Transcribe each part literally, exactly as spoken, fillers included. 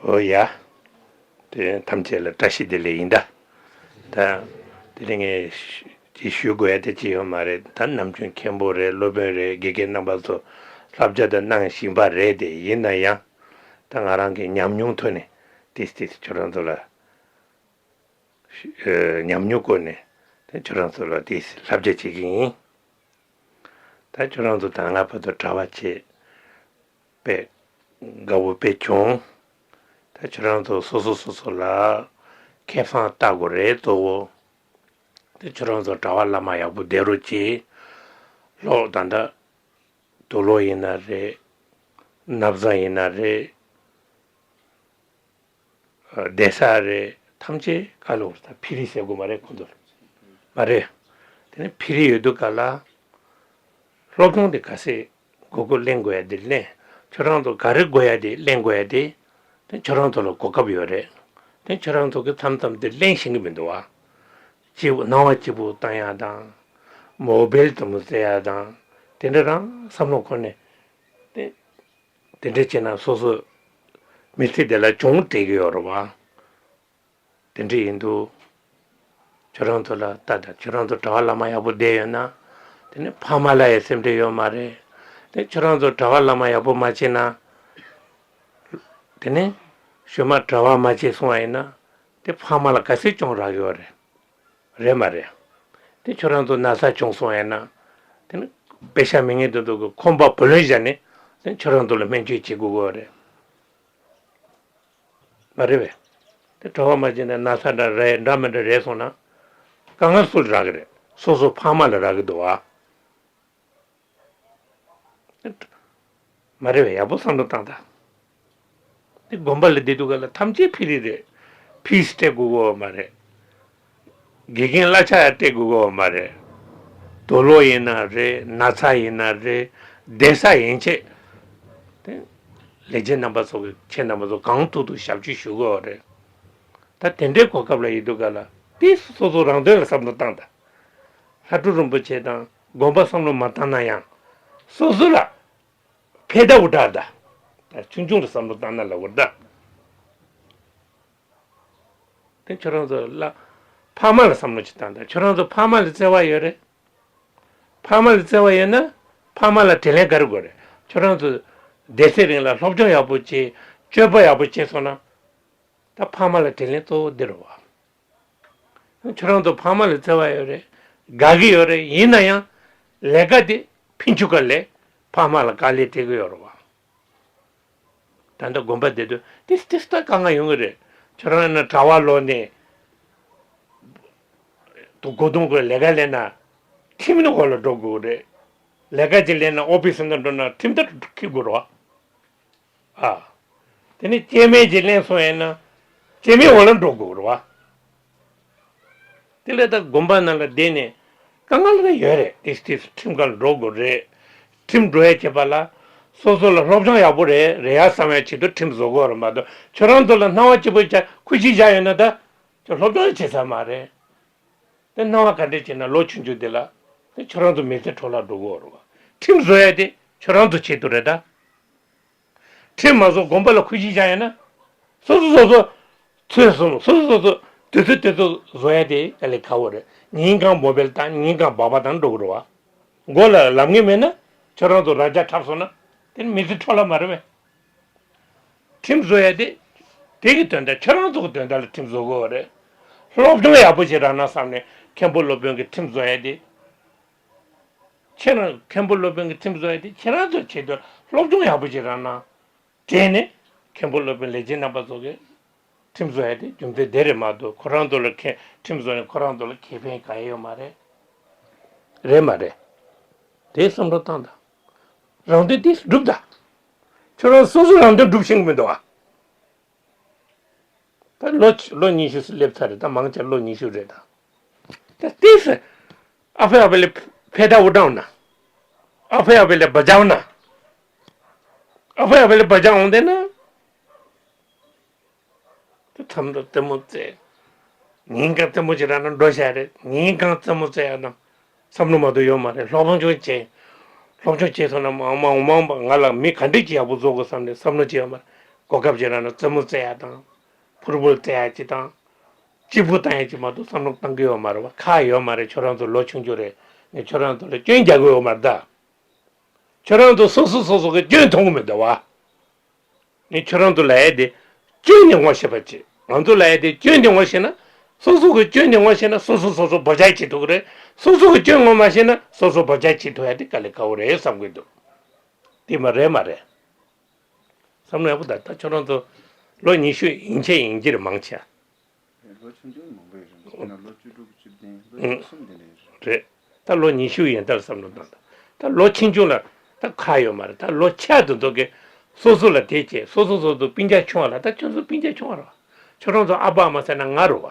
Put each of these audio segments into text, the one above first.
ཨོ་ཡ། དེ་ཐམས་ཅད་ལ་བཀྲ་ཤིས་བདེ་ལེགས་ཡིན་ད། ད་དེ་རིང་ངས་ཅིག་ཞུ་དགོས་ཡ་དེ་ཅི་ཡོད་མ་རེད། ད་ནམ་རྒྱུན་མཁན་པོ་རེད། སློབ་དཔོན་རེད། དགེ་རྒན་རྣམ་པ་ཚོ་བསླབ་བྱ་དེ་གནང་བཞིན་པ་རེད། དེ་ཡིན་ན་ཡང་ད་ང་རང་གི་ཉམས་མྱོང་ཐོག་ནས་ཏིས་ཏིས་ཁྱོད་རང་ཚོ་ལ་ཨ་ཉམས་མྱོང་སྐོར་ནས་དེ་ཁྱོད་རང་ཚོ་ལ་ཏིས་བསླབ་བྱ་བྱེད་ཀྱི་ཡིན། ད་ཁྱོད་རང་ཚོ་དང་ང་བར་དུ་གྲྭ་པ་བྱེད་པའི་དགའ་བོ་དཔེ་བྱུང་། ད་ཁྱོད་རང་ཚོ་སོ་སོ་སོ་སོ་ལ་ཁེ་བཟང་ལྟ་དགོས་རེད་གཙོ་བོ། དེ་ཁྱོད་རང་ཚོ་གྲྭ་པ་བླ་མ་ཡག་པོ་བསྡད་རོགས་གྱིས། ལྷོ་ད་ལྟ་དུག་ལོག་ཡིན་ན་རེད། ན་བཟའ་ཡིན་ན་རེད། བསྡད་ས་རེད། ཐམས་ཅད་ག་ལ་འོར་ད་ཕི་རི་ཟེར་དགོས་མ་རེད་ཁོང་ཚོར། མ་རེད། དེ་ནས་ཕི་རི་ཡོད་དུས་ག་ལ་སློབ་སྦྱོང་དེ་ག་ཚད་དགོས་དགོས་ལེན་དགོས་ཡ་དེ་ལེན། ཁྱོད་རང་ཚོ་ག་རེ་དགོས་ཡ་དེ་ལེན་དགོས་ཡ་དེ་དེ་ཁྱོད་རང་ཚོ་ལ་གོ་སྐབས་ཡོད་རེད། དེ་ཁྱོད་རང་ཚོ་གི་མཚམས་མཚམས་དེ་ལེན་ཤེས་གི་མི་འདུག་བ། སྐྱིད་པོ་སྣང་བ་སྐྱིད་པོ་བཏང་ཡ་དང་། མོ་བེལ་དུ་མོ་རྩེ་ཡ་དང་། དེ་འདྲ་རང་བསམ་བློ་འཁོར་ནས་དེ། དེ་འདྲ་བྱས་ན་སོ་སོ་མི་ཚེ་དེ་ལ་གྱོང་སྤྲད་ཀྱི་ཡོད་རེད་བ། དེ་འདྲ་ཡིན་དུས་ཁྱོད་རང་ཚོ་ལ་ལྟ་དང་། ཁྱོད་རང་ཚོ་གྲྭ་པ་བླ་མ་ཡག་པོ་བསྡད་ཡོད་ན་དེ་ནི་ཕ་མ་ལ་ཡང་སེམས་ཁྲལ་ཡོད་མ་རེད། དེ་ཁྱོད་རང་ཚོ་གྲྭ་པ་བླ་མ་ཡག་པོ་མ་བྱས་ན་དེ་ནི་གཞུག་མ་གྲྭ་པ་མ་བྱས་སོང་བ་ཡིན་ན་དེ་ཕ་མ་ལ་ག་ཚོད་གྱོང་རག་ཡོད་རེད། རེད་མ་རེད། དེ་ཁྱོད་རང་ཚོ་ན་ཚ་བྱུང་སོང་ཡིན་ན་དེ་ནི་པེ་ཤ་མི་ངན་དེ་ཚོ་གི་ཁོམ་པ་བུ་ལོན་བཞག་ནས་དེ་ཁྱོད་རང་ཚོ་ལ་སྨན་བཅོས་བྱེད་དགོས་ཀྱི་ཡོད་རེད། མ་རེད་པས། དེ་གྲྭ་པ་མ་བྱས་ན་ན་ཚ་འདྲ་རེད་འདྲ་མི་འདྲ་རེད་སོང་ན་དཀའ་ངལ་སུ་ལ་རག་གི་རེད། སོ་སོ་ཕ་མ་ལ་རག་གི་འདུག་ཨ། མ་རེད་པས། ཡག་པོ་བསམ་བློ་བཏང་ད། དེ་དགོན་པ་ལ་བསྡད་དུས་ག་ལ་ཐམས་ཅད་ཕི་རི་རེད། ཕི་སི་སྤྲད་དགོས་ཀྱི་ཡོད་མ་རེད། དགེ་རྒན་གླ་ཆ་ཡང་སྤྲད་དགོས་ཀྱི་ཡོད་མ་རེད། དུག་ལོག་ཡིན་ན་རེད། ན་ཚ་ཡིན་ན་རེད། བསྡད་ས་ཡན་ཆད་དེ་ལས་བྱེད་རྣམ་པ་ཚོ་གིས་ཁྱེད་རྣམ་པ་ཚོ་གང་ཐུབ་ཐུབ་ཞབས་ཕྱི་ཞུ་གི་ཡོད་རེད། ད་དེ་འདྲའི་གོ་སྐབས་ལ་ཡིན་དུས་ག་ལ་དེ་སོ་སོ་རང་དོན་ལ་བསམ་བློ་བཏང་ད། ལྷ་སྒྲུབ་རིན་པོ་ཆེ་དང་དགོན་པ་བསམ་བློ་མ་བཏང་ན་ཡང་སོ་སོ་ལ་ཕན་ཐོགས་འདྲ་ད། ད་ཆུང་ཆུང་ལ་བསམ་བློ་བཏང་ན་ལ་འོར་ད། དེ་ཁྱོད་རང་ཚོ་ལ་ཕ་མ་ལ་བསམ་བློ་ཅིག་བཏང་དང་། ཁྱོད་རང་ཚོ་ཕ་མ་ལ་བརྩེ་བ་ཡོད་རེད། ཕ་མ་ལ་བརྩེ་བ་ཡོད་ན་ཕ་མ་ལ་དྲིན་ལན་ག་རེ་དགོས་རེད། ཁྱོད་རང་ཚོ་སྡེ་ཚན་རིང་ལ་སློབ་སྦྱོང་ཡག་པོ་བྱེད། སྤྱོད་པ་ཡག་པོ་བྱེད་སོང་ན་ད་ཕ་མ་ལ་དྲིན་ལན་གཙོ་བོ་འདི་རེད་བ། ཁྱོད་རང་ཚོ་ཕ་མ་ལ་བརྩེ་བ་ཡོད་རེད། དགའ་གི་ཡོད་རེད། ཡིན་ན་ཡང་ལས་ཀ་དེ་ཕན་ཆུ་ཀ་ལས་ཕ་མ་ལ་དཀའ་ལས་སྤྲད་གི་ཡོད་རེད་བ། ད་ལྟ་དགོན་པ་བསྡད་དུས་ཏིས་ཏིས་ད་དཀའ་ངལ་ཡོང་གི་རེད། ཁྱོད་རང་ན་གྲྭ་པ་ལོག་ནས་དུ་སྒོ་གདོང་གི་ལས་ཀ་ལས་ན་ཁྲིམས་ནི་འོག་ལ་འགྲོ་དགོས་རེད། ལས་ཀ་ཅིག་ལས་ན་ཨོ་ཕི་སི་ནང་འགྲོ་ན་ཁྲིམས་ཐག་འཁེལ་དགོས་རེད་བ། ཨ། དེ་ནས་སྐྱེ་དམན་ཅིག་ལེན་སོང་ཡིན་ན་སྐྱེ་དམན་འོག་ལ་འགྲོ་དགོས་རེད་བ། དེ་ལས་ད་དགོན་པ་ནང་ལ་བསྡད་ནས་དཀའ་ངལ་རེ་ཡོད་རེད། ཏིས་ཏིས་ཁྲིམས་ཁང་འགྲོ་དགོས་རེད། ཁྲིམས་འགྲོ་ཡ་བྱེད་པ་ལ་སོ་སོ་ལ་སློབ་སྦྱོང་ཡག་པོ་རེད་རེད་ཡ་བསམ་ཡ་ཆེད་དུ་ཁྲིམས་བཟོ་དགོས་རེད་མ་གཏོགས། ཁྱོད་རང་ཚོ་ལ་སྣང་བ་སྐྱིད་པོ་བྱ་ཁུ་ཤི་བཞག་ཡོད་ན་ད་ཁྱོད་སློབ་སྦྱོང་བྱེད་ས་མ་རེད། དེ་སྣང་བ་ག་འདྲས་བྱས་ན་ལོ་ཆུང་ཆུང་དེ་ལ་དེ་ཁྱོད་རང་ཚོ་མི་ཚེ་འཕྲོ་བརླག་འགྲོ་གི་ཡོད་རེད་བ། ཁྲིམས་བཟོ་ཡ་དེ་ཁྱོད་རང་ཚོ་ཆེད་དུ་རེད་ད། ཁྲིམས་མ་བཟོ་དགོན་པ་ལ་ཁུ་ཤི་བཞག་ཡ་ན། སོ་སོ་སོ་སོ་ཚོད་གསུམ་སོ་སོ་སོ་སོ་དུས་ཚོད་དུས་ཚོད་བཟོ་ཡ་དེ་དཀའ་ལས་ཁག་པོ་རེད། ཉིན་གང་མོ་བེལ་དང་ཉིན་གང་སྦག་སྦག་དང་འགྲོ་གི་རེད་བ། མགོ་ལ་ལབ་མཁན་མེད་ན་ཁྱོད་རང་ཚོ་ར་རྒྱ་འཁྲབ་སོང་ན་དེ་ནི་མི་ཚེ་འཕྲོ་བརླག་མ་རེད་བས། ཁྲིམས་བཟོ་ཡ་དེ་དེ་གི་དོན་དག་ཁྱེད་རང་ཚོ་གི་དོན་དག་ལ་ཁྲིམས་བཟོ་དགོས་པ་རེད། སློབ་སྦྱོང་ཡག་པོ་ཞིག་རག་ན་བསམ་ནས་མཁན་པོ་སློབ་དཔོན་གྱི་ཁྲིམས་བཟོ་ཡ་དེ། ཁྱེད་རང་མཁན་པོ་སློབ་དཔོན་གྱི་ཁྲིམས་བཟོ་ཡ་དེ་ཁྱེད་རང་ཚོ་ཆེད་དུ་སློབ་སྦྱོང་ཡག་པོ་ཞིག་རག་ན། དེ་ནས་མཁན་པོ་སློབ་དཔོན་ལས་བྱེད་རྣམ་པ་ཚོ་གི་ཁྲིམས་བཟོ་ཡ་དེ་རྒྱུ་མཚན་དེ་རེད་མ་གཏོགས་ཁོ་རང་ཚོ་ལ་ཁེ་ཁྲིམས་བཟོ་ནས་ཁོ་རང་ཚོ་ལ་ཁེ་ཕན་གང་ཡང་ཡོད་མ་རེད། རེད་མ་རེད། དེ་བསམ་བློ་བཏང་དང་། རང་དོན་དེ་སྒྲུབ་དང་། ཁྱོད་རང་སོ་སོ་རང་དོན་སྒྲུབ་ཤེས་ཀྱི་མི་འདུག་ཨ། ད་ལོ་ལོ་ཉི་ཤུ་སླེབས་ཚར་རེད། ད་མང་ཆེ་ལོ་ཉི་ཤུ་རེད་ད། ད་ཏིས་ཨ་ཕའི་ཨ་ཕའི་ལས་ཕེ་ད་འུ་ཏྲང་ན། ཨ་ཕའི་ཨ་ཕའི་ལས་བ་ཅང་ན། ཨ་ཕའི་ཨ་ཕའི་ལས་བ་ཅང་འོང་དེ་ན། ད་མཚམས་འདྲ་ལྟད་མོ་རྩེ། ཉིན་གང་ལྟད་མོ་ཅིག་རག་ན་འགྲོ་བཞག་རེད། ཉིན་གང་ལྟད་མོ་རྩེ་ཡ་དང་། བསམ་བློ་མ་གཏོགས་ཡོད་མ་རེད། སློབ་སྦྱོང་བྱས། སློབ་སྦྱོང་བྱས་སོང་ན་མང་མང་མང་མང་ང་ལ་མི་ག་འདྲས་ཀྱི་ཡག་པོ་བཟོ་དགོས་བསམ་ནས་བསམ་བློ་ཅིག་ཡོད་མ་རེད། གོ་སྐབས་ཅིག་རག་ན་རྩེད་མོ་རྩེ་ཡ་དང་། ཕུར་བུ་རྩེ་ཡ་ཅིག་དང་། གཅིག་པུ་བཏང་ཡ་ཅིག་མ་གཏོགས་བསམ་བློ་བཏང་གི་ཡོད་མ་རེད་བ། ཁག་ཡོད་མ་རེད། ཁྱོད་རང་ཚོ་ལོ་ཆུང་ཆུང་རེད། ངས་ཁྱོད་རང་ཚོ་ལ་སྐྱོན་རྒྱག་གི་ཡོད་མ་རེད་ད། ཁྱོད་རང་ཚོ་སོ་སོ་སོ་སོ་གི་སྐྱོན་མཐོང་གི་མི་འདུག་བ། ངས་ཁྱོད་རང་ཚོ་ལ་ཡ་དེ་སྐྱོན་ནས་ངོ་ཤེས་པ་བྱེད། ང་ཚོ་ལ་ཡ་དེ་སྐྱོན་ནས་ངོ་ཤེས་ན། སོ་སོ་གི་སྐྱོན་ནས་ངོ་ཤེས་ན་སོ་སོ་སོ་སོ་བོ་ཆགས་བྱེད་ཐུབ་ཀྱི་རེད། སོ་སོ་གི་སྐྱོན་ངོ་མ་ཤེས་ན་སོ་སོ་བོ་ཆགས་བྱེད་ཐུབ་ཡ་དེ་དཀའ་ལས་ཁག་པོ་རེད་བསམ་གྱི་འདུག། དེ་མ་རེད་མ་རེད། བསམ་བློ་ཡག་པོ་བཏང་། ད་ཁྱོད་རང་ཚོ་ལོ་ཉི་ཤུ་ཡན་ཆད་ཡིན་གྱི་རེད་མང་ཆེ། ལོ་ཆུང་ཆུང་མང་པོ་ཡོད་རེད། ཡིན་ན་ལོ་བཅུ་དྲུག་བཅུ་བདུན་ལོ་ཨང་བཅུ་གསུམ་དེ་འདྲ་ཡོད་རེད། རེད། ད་ལོ་ཉི་ཤུ་ཡན་ལྟར་བསམ་བློ་བཏང་དང་། ད་ལོ་ཆུང་ཆུང་ལ་ད་ཁག་ཡོད་མ་རེད། ད་ལོ་ཆེ་དེ་ཚོ་གིས་སོ་སོ་ལ་དེ་བྱས། སོ་སོ་སོ་སོ་སྤུན་ཀྱག་ཆུང་བ་ལ། ད་ཁྱོད་ཚོ་སྤུན་ཀྱག་ཆུང་བ་རེད་བ། ཁྱོད་རང་ཚོ་ཨ་ཕ་ཨ་མ་ཟེར་ན་ང་རེད་བ།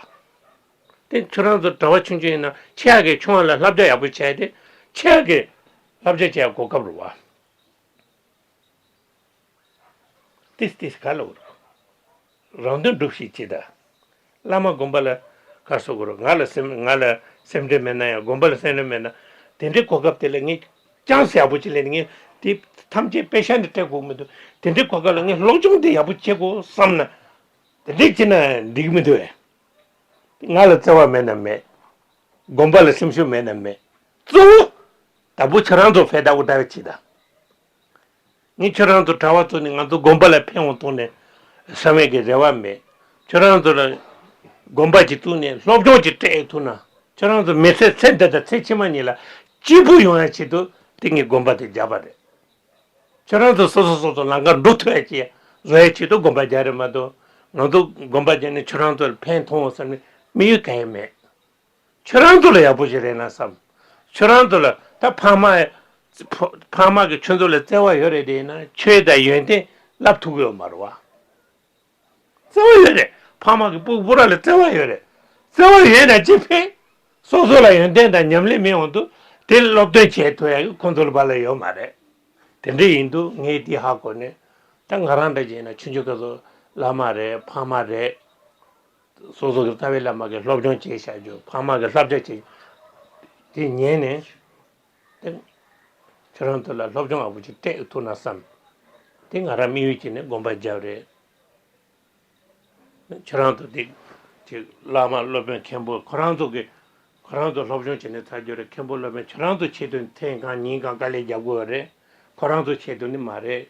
དེ་ཁྱོད་རང་ཚོ་གྲྭ་པ་ཆུང་ཆུང་ཡིན་ན་ཆེ་ཡག་གིས་ཆུང་བ་ལ་བསླབ་བྱ་ཡག་པོ་བྱས་ཏེ་ཆེ་ཡག་གིས་བསླབ་བྱ་བྱེད་ཡག་གོ་སྐབས་རེད་བ། ཏིས་ཏིས་ག་ལ་འུར། རང་དོན་སྒྲུབ་ཤིག་ཅེས་དང་། བླ་མ་དགོན་པ་ལ་ག་སོ་གོ་རོ། ང་ལ་སེམས་ང་ལ་སེམས་ཁྲལ་མེད་ན་ཡང་། དགོན་པ་ལ་སེམས་ཁྲལ་མེད་ན། དེ་འདྲའི་གོ་སྐབས་དེ་ལ་ངས་ཅང་ཟེར་ཡག་པོ་ཅིག་ལས་ནི་ངས་དེ་ཐམས་ཅད་པེ་ཤ་འདི་སྤྲད་དགོས་མི་འདུག། དེ་འདྲའི་གོ་སྐབས་ལ་ངས་སློབ་སྦྱོང་དེ་ཡག་པོ་བྱེད་དགོས་བསམ་ན། དེ་འདྲའི་བྱེད་ན་འགྲིག་གི་མི་འདུག་བས། ང་ལ་བརྩེ་བ་མེད་ན་མེད། དགོན་པ་ལ་སེམས་ཤུགས་མེད་ན་མེད། གཙོ་བོ་དང་པོ་ཁྱེད་རང་ཚོ་ཕན་བཏགས་པོ་ལྟ་བའི་ཆེད་དང་། ངས་ཁྱེད་རང་ཚོ་གྲྭ་པ་ཚོ་ནི་ང་ཚོ་དགོན་པ་ལ་ཕན་ཡོང་ཐུབ་ནས་བསམ་ཡས་ཀྱི་རེ་བ་མེད། ཁྱེད་རང་ཚོ་ལ་དགོན་པ་ཅིག་བཙུགས་ནས་སློབ་སྦྱོང་ཅིག་སྤྲད་ཐུབ་ན། ཁྱེད་རང་ཚོ་མི་ཚེ་ཚེ་འདི་དང་ཚེ་ཕྱི་མ་གཉིས་ལ་སྐྱིད་པོ་ཡོང་ཡ་ཆེད་དུ་དེ་ངས་དགོན་པ་དེ་རྒྱབ་པ་རེད། ཁྱེད་རང་ཚོ་སོ་སོ་སོ་སོ་ལམ་ཁ་འགྲོ་ཐུབ་ཡ་ཅིག་བཟོ་ཡ་ཆེད་དུ་དགོན་པ་རྒྱག་རེད་མ་གཏོགས། ང་ཚོ་དགོན་པ་རྒྱག་ནས་ཁྱེད་རང་ཚོར་ཕན་ཐོགས་འོང་བསམ་ནས་དམིགས་ཡུལ་གང་ཡང་མེད། ཁྱོད་རང་ཚོ་ལ་ཡག་པོ་ཞིག་རེད་ན་བསམ། ཁྱོད་རང་ཚོ་ལ་ད་ཕ་མ་ཕ་མ་གིས་ཁྱོད་ཚོ་ལ་བརྩེ་བ་ཡོད་རེད་དེ་ཡིན་ན་ཆོས་དང་ཡོན་ཏན་བསླབ་ཐུབ་ཀྱི་ཡོད་མ་རེད་བ། བརྩེ་བ་ཡོད་རེད། ཕ་མ་གི་སྤུ་སྤུ་ར་ལ་བརྩེ་བ་ཡོད་རེད། བརྩེ་བ་ཡོད་ན་ཅི་ཕན། སོ་སོ་ལ་ཡོན་ཏན་དང་ཉམས་ལེན་མེད་འོང་དུས་དེ་སློབ་སྟོན་བྱེད་ཐུབ་ཡ་ཁོང་ཚོ་ལ་བ་ལ་ཡོད་མ་རེད། དེ་འདྲ་ཡིན་དུས་ངས་འདི་ཧ་གོ་ནས། ད་ང་རང་འདྲ་བྱས་ན་ཆུང་ཆུང་སྐབས་སུ་བླ་མ་རེད། ཕ་མ་རེད། སོ་སོ་གི་རྩ་བའི་བླ་མ་གིས་སློབ་སྦྱོང་བྱེད་བཞག་རྒྱུ། ཕ་མ་གིས་བསླབ་བྱ་བྱེད་རྒྱུ་དེ་ཉན་ནས། དེ་ཁྱོད་རང་ཚོ་ལ་སློབ་སྦྱོང་ཡག་པོ་ཅིག་སྤྲད་ཐུབ་ན་བསམ། དེ་ང་རང་དམིགས་ཡུལ་བྱས་ནས་དགོན་པ་བརྒྱབ་རེད། ཁྱོད་རང་ཚོ་དེ་ཅིག་བླ་མ་སློབ་དཔོན་མཁན་པོ་ཁོ་རང་ཚོ་གི་ཁོ་རང་ཚོ་སློབ་སྦྱོང་བྱས་ནས་ཚར་རྒྱུ་རེད། མཁན་པོ་སློབ་དཔོན་ཁྱོད་རང་ཚོ་ཆེད་དུ་ཐེངས་གང་ཉིན་གང་དཀའ་ལས་རྒྱབ་དགོས་པ་རེད། ཁོ་རང་ཚོ་ཆེད་དུ་ནི་མ་རེད།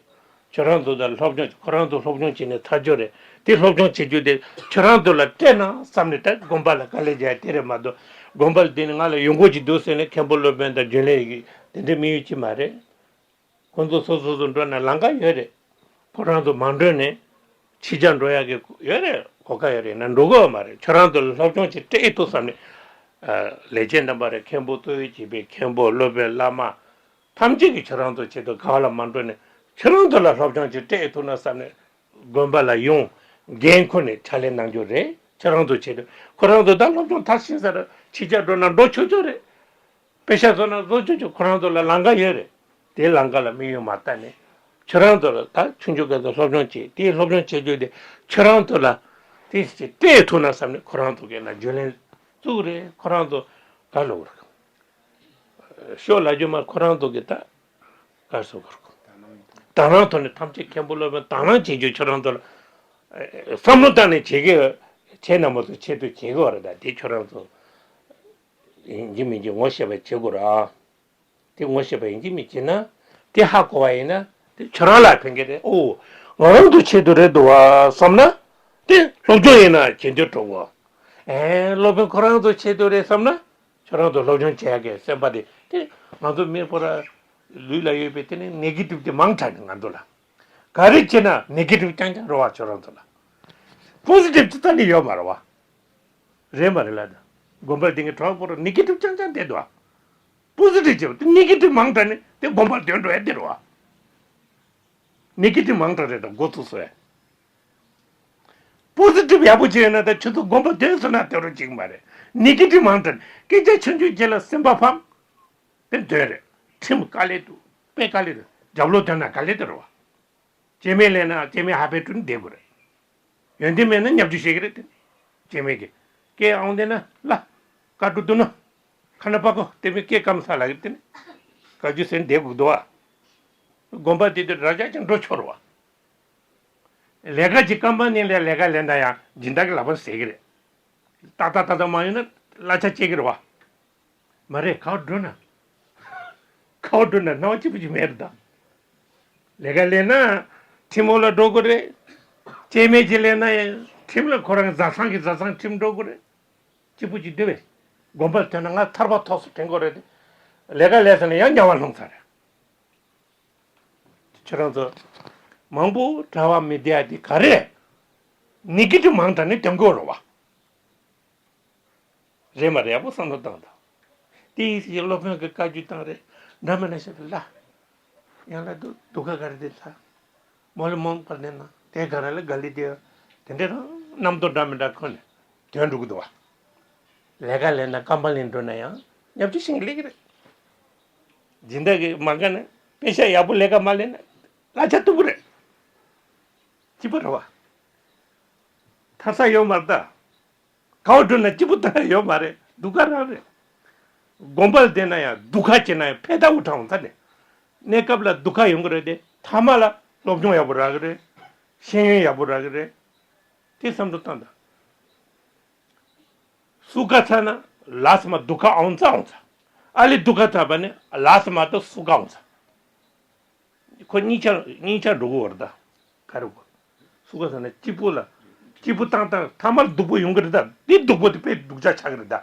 ཁྱོད་རང་ཚོ་ད་སློབ་སྦྱོང་ཁོ་རང་ཚོ་སློབ་སྦྱོང་བྱས་ནས་ཚར་རྒྱུ་རེད། དེ་སློབ་སྦྱོང་བྱེད་རྒྱུ་དེ་ཁྱོད་རང་ཚོ་ལ་སྤྲད་ན་བསམ་ནས་ད་དགོན་པ་ལ་དཀའ་ལས་རྒྱག་དེ་རེད་མ་གཏོགས། དགོན་པ་ལ་དེ་ནི་ང་ལ་ཡོང་སྒོ་ཅིག་འདུག་ཟེར་ནས་མཁན་པོ་སློབ་དཔོན་དང་རྒྱུན་ལས་ཡི་གེ་དེ་འདྲའི་དམིགས་ཡུལ་ཅིག་མ་རེད། ཁོང་ཚོ་སོ་སོ་སོ་འགྲོ་ན་ལམ་ཁ་ཡོད་རེད། ཁོ་རང་ཚོ་མ་འགྲོ་ནས་ཕྱི་རྒྱལ་འགྲོ་ཡག་གི་ཡོད་རེད། གོ་སྐབས་ཡོད་རེད་ན་འགྲོ་དགོས་པ་མ་རེད། ཁྱོད་རང་ཚོ་ལ་སློབ་སྦྱོང་ཅིག་སྤྲད་ཐུབ་བསམ་ནས། ལས་བྱེད་རྣམ་པ་རེད། མཁན་པོ་གཙོ་བོ་བྱས་པའི་མཁན་པོ་སློབ་དཔོན་བླ་མ། ཐམས་ཅད་ཀྱིས་ཁྱོད་རང་ཚོ་ཆེད་དུ་ག་བ་ལ་མ་འགྲོ་ནས་ཁྱོད་རང་ཚོ་ལ་སློབ་སྦྱོང་ཅིག་སྤྲད་ཐུབ་ན་བསམ་ནས་དགོན་པ་ལ་ཡོང་འགན་ཁུར་ནས་ཕྱག་ལས་གནང་རྒྱུ་རེད། ཁྱོད་རང་ཚོ་ཆེད་དུ་ཁོ་རང་ཚོ་ད་སློབ་སྦྱོང་མཐར་ཕྱིན་ས་རེད། ཕྱི་རྒྱལ་འགྲོ་ན་འགྲོ་ཆོག་ཆོག་རེད། པེ་ཤ་བཟོ་ན་བཟོ་ཆོག་ཆོག་ཁོ་རང་ཚོ་ལ་ལམ་ཁ་ཡོད་རེད། དེའི་ལམ་ཁ་ལ་དམིགས་ཡུལ་མ་བལྟས་ནས་ཁྱོད་རང་ཚོ་ལ་ད་ཆུང་ཆུང་སྐབས་སུ་སློབ་སྦྱོང་བྱེད། དེའི་སློབ་སྦྱོང་བྱེད་རྒྱུ་དེ་ཁྱོད་རང་ཚོ་ལ་དེ་སྤྲད་ཐུབ་ན་བསམ་ནས་ཁོ་རང་ཚོ་གི་ན་རྒྱུན་ལས་བཙུགས་རེད། ཁོ་རང་ཚོ་ག་ལོག་རེད། ཤོག་ལབ་རྒྱུ་མ་ཁོ་རང་ཚོ་གི་ད་ག་སོ་གར་ཁོ་དང་བླངས་ཐོག་ནས་ཐམས་ཅད་མཁན་པོ་སློབ་དཔོན་དང་བླངས་བྱེད་རྒྱུ་ཁྱོད་རང་ཚོ་ལ་བསམ་བློ་བཏང་ནས་བྱེད་ཀྱི་ཡོད། ཁྱེད་རྣམ་པ་ཚོ་ཆེད་དུ་བྱེད་ཀྱི་ཡོད་རེད། ད་དེ་ཁྱོད་རང་ཚོ་ཡིན་གཅིག་མིན་གཅིག་ངོ་ཤེས་པ་བྱེད་དགོས་ར། དེ་ངོ་ཤེས་པ་ཡིན་གཅིག་མིན་གཅིག་ན་དེ་ཧ་གོ་བ་ཡིན་ན་དེ་ཁྱོད་རང་ལ་ཕན་གྱི་རེད། ཨོ། ང་རང་ཚོ་ཆེད་དུ་རེད་འདུག་བ་བསམ་ན་དེ་སློབ་སྦྱོང་ཡིན་ན་བྱེད་འདོད་འགྲོ་གོ། ཨེ་སློབ་དཔོན་ཁོ་རང་ཚོ་ཆེད་དུ་རེད་བསམ་ན། ཁྱོད་རང་ཚོ་སློབ་སྦྱོང་བྱེད་ཡག་གི་སེམས་པ་དེ་དེ་ང་ཚོ་མི་ཕོ་ར་ལུས་ལ་ཡོད་པའི་དེ་ནི་ནེ་གེ་ཊིབ་དེ་མང་དྲགས་ནས་ང་ཚོ་ལ་ག་རེ་བྱེད་ན་ནེ་གེ་ཊིབ་རྐྱང་རྐྱང་རེད་བ། ཁྱོད་རང་ཚོ་ལ་པོ་སི་ཊིབ་ཅི་ཙམ་ནི་ཡོད་མ་རེད་བ། རེད་མ་རེད་ལ་ད། དགོན་པ་དེ་གི་གྲོགས་པོ་ར་ནེ་གེ་ཊིབ་རྐྱང་རྐྱང་བསྡད་འདུག་བ། པོ་སི་ཊིབ་བྱེད་པ་དེ་ནེ་གེ་ཊིབ་མང་དྲགས་ནས་དེ་དགོན་པར་སྡོད་འགྲོ་ཡ་དེ་རེད་བ། ནེ་གེ་ཊིབ་མང་དྲགས་རེད་ད་འགོ་ཚུགས་སོང་ཡ། པོ་སི་ཊིབ་ཡག་པོ་བྱས་ཡོད་ན་ད་ཁྱོད་ཚོ་དགོན་པ་སྡོད་སོང་ན་དེ་རུ་ཅིག་མ་རེད། ནེ་གེ་ཊིབ་མང་དྲགས་ནས་སྐད་ཆ་ཆུང་ཆུང་བྱས་ལ་སེམས་པ་ཕམ། དེ་འདོད་རེད། ཁྲིམས་དཀའ་ལས་འདུག་དཔེ་དཀའ་ལས་འདུག་རྒྱབ་ལོག་དོན་ན་དཀའ་ལས་དེ་རེད་བ། སྐྱེ་དམན་ལས་ན་སྐྱེ་དམན་ཧ་པའི་ཀྲུན་བསྡད་དགོས་རེད། ཡོན་ཏན་མེད་ན་ཉམས་ཆུ་བཤད་ཀྱི་རེད་དེ། སྐྱེ་དམན་གྱི། སྐད་ཨང་དེ་ན་ལ། དཀའ་སྤྲོ་འདུག་ན། ཁ་ན་པ་ཀོ་དེ་མི་སྐད་སྐམ་ས་ལ་གི་དེ་ནི། བཀའ་བརྒྱུད་ཟེར་བསྡད་དགོས་འདུག་བ། དགོན་པ་དེ་དུ་ར་ཅག་ཀྱང་འགྲོ་ཆོག་རེད་བ། ལས་ཀ་ཅིག་ཀམ་པ་ནི་ལས་ལས་ཀ་ལས་ན་ཡང་སྦྱིན་བདག་གི་ལག་པ་ཟད་གི་རེད། ཏག་ཏག་ཏག་ཏག་མ་ཡོང་ན་གླ་ཆ་སྐྱེ་གི་རེད་བ། མ་རེད། ག་བར་འགྲོ་ན། ག་བར་འགྲོ་ན་སྣང་བ་སྐྱིད་པོ་ཅིག་མེད་རེད་ད། ལས་ཀ་ལས་ན་ཁྲིམས་འོག་ལ་འགྲོ་དགོས་རེད། སྐྱེས་སྨན་ཅིག་ལས་ན་ཡང་ཁྲིམས་ལ་ཁོ་རང་བཟའ་ཚང་གི་བཟའ་ཚང་ཁྲིམས་འགྲོ་དགོས་རེད། སྐྱིད་པོ་ཅིག་འདུག་པས། དགོན་པར་ཐོན་ན་ང་ཐར་པ་ཐོབ་སོང་དྲན་དགོས་རེད། ལས་ཀ་ལས་ཟིན་ན་ཡང་དམྱལ་བ་ལྷུང་ཚར་རེད། ཁྱོད་རང་ཚོ་མང་པོ་གྲྭ་བ་མི་བདེ་ཡ་དེ་ག་རེ་ནི་གི་དུ་མང་དྲགས་ནས་དོན་གོ་རོ་བ། རེད་མ་རེད། ཡག་པོ་བསམ་བློ་བཏང་དང་། དེ་ཡིན་ཞིག་སློབ་དཔོན་གྱི་བཀའ་བརྒྱུད་བཏང་རེད། འདྲ་མི་འདྲ་ཞིག་ལ། ཡང་ལ་འདུག་འདུག་ག་ག་རེ་དེ་ལ། མོ་ལ་མོང་པར་ནས་ན་དེ་ག་ར་ལ་ག་ལི་དེ། དེ་འདྲ་རང་རྣམ་རྟོག་འདྲ་མི་འདྲ་ཁོ་ནས་དོན་འགྲུབ་གི་འདུག་བ། ལས་ཀ་ལས་ན་ཀམ་པ་ལེན་འགྲོ་ན་ཡང་ཉབ་ཆུ་ཤིང་ལེགས་རེད། སྦྱིན་བདག་གི་མ་དགའ་ན་དཔེ་ཤ་ཡག་པོ་ལས་ཀ་མ་ལས་ན་གླ་ཆ་སྟུག་པོ་རེད། སྐྱིད་པོ་རེད་བ། ཐར་ས་ཡོད་མ་རེད་ད། ག་བ་འགྲོ་ན་སྐྱིད་པོ་ད་ཡོད་མ་རེད། སྡུག་ཁ་རང་རེད། དགོན་པར་བསྡད་ན་ཡང་སྡུག་ཁ་བྱེད་ན་ཡང་ཕེ་ད་འུ་ཁྲང་འོང་ས་ནས། གནས་སྐབས་ལ་སྡུག་ཁ་ཡོང་གི་རེད་དེ་ཐ་མ་ལ་སློབ་སྦྱོང་ཡག་པོ་རག་གི་རེད། ཤེས་ཡོན་ཡག་པོ་རག་གི་རེད། དེ་བསམ་བློ་བཏང་དང་། སུ་ཁ་ཚ་ན་ལ་སི་མ་སྡུག་ཁ་འོང་ཚ་འོང་ཚ། ཨ་ལི་སྡུག་ཁ་ཚ་བ་ནི་ལ་སི་མ་ཏོ་སུ་ཁ་འོང་ཚ། ཁོ་གཉིས་ཆ་གཉིས་ཆ་འགྲོ་གི་བར་ད། ག་རེ་གོ། སུ་ག་ཟེར་ན་སྐྱིད་པོ་ལ། སྐྱིད་པོ་བཏང་བཏང་ཐ་མར་སྡུག་པོ་ཡོང་གི་རེད་ད། འདི་སྡུག་པོ་དེ་དཔེ་སྡུག་ཅག་ཆགས་ཀྱི་རེད་ད།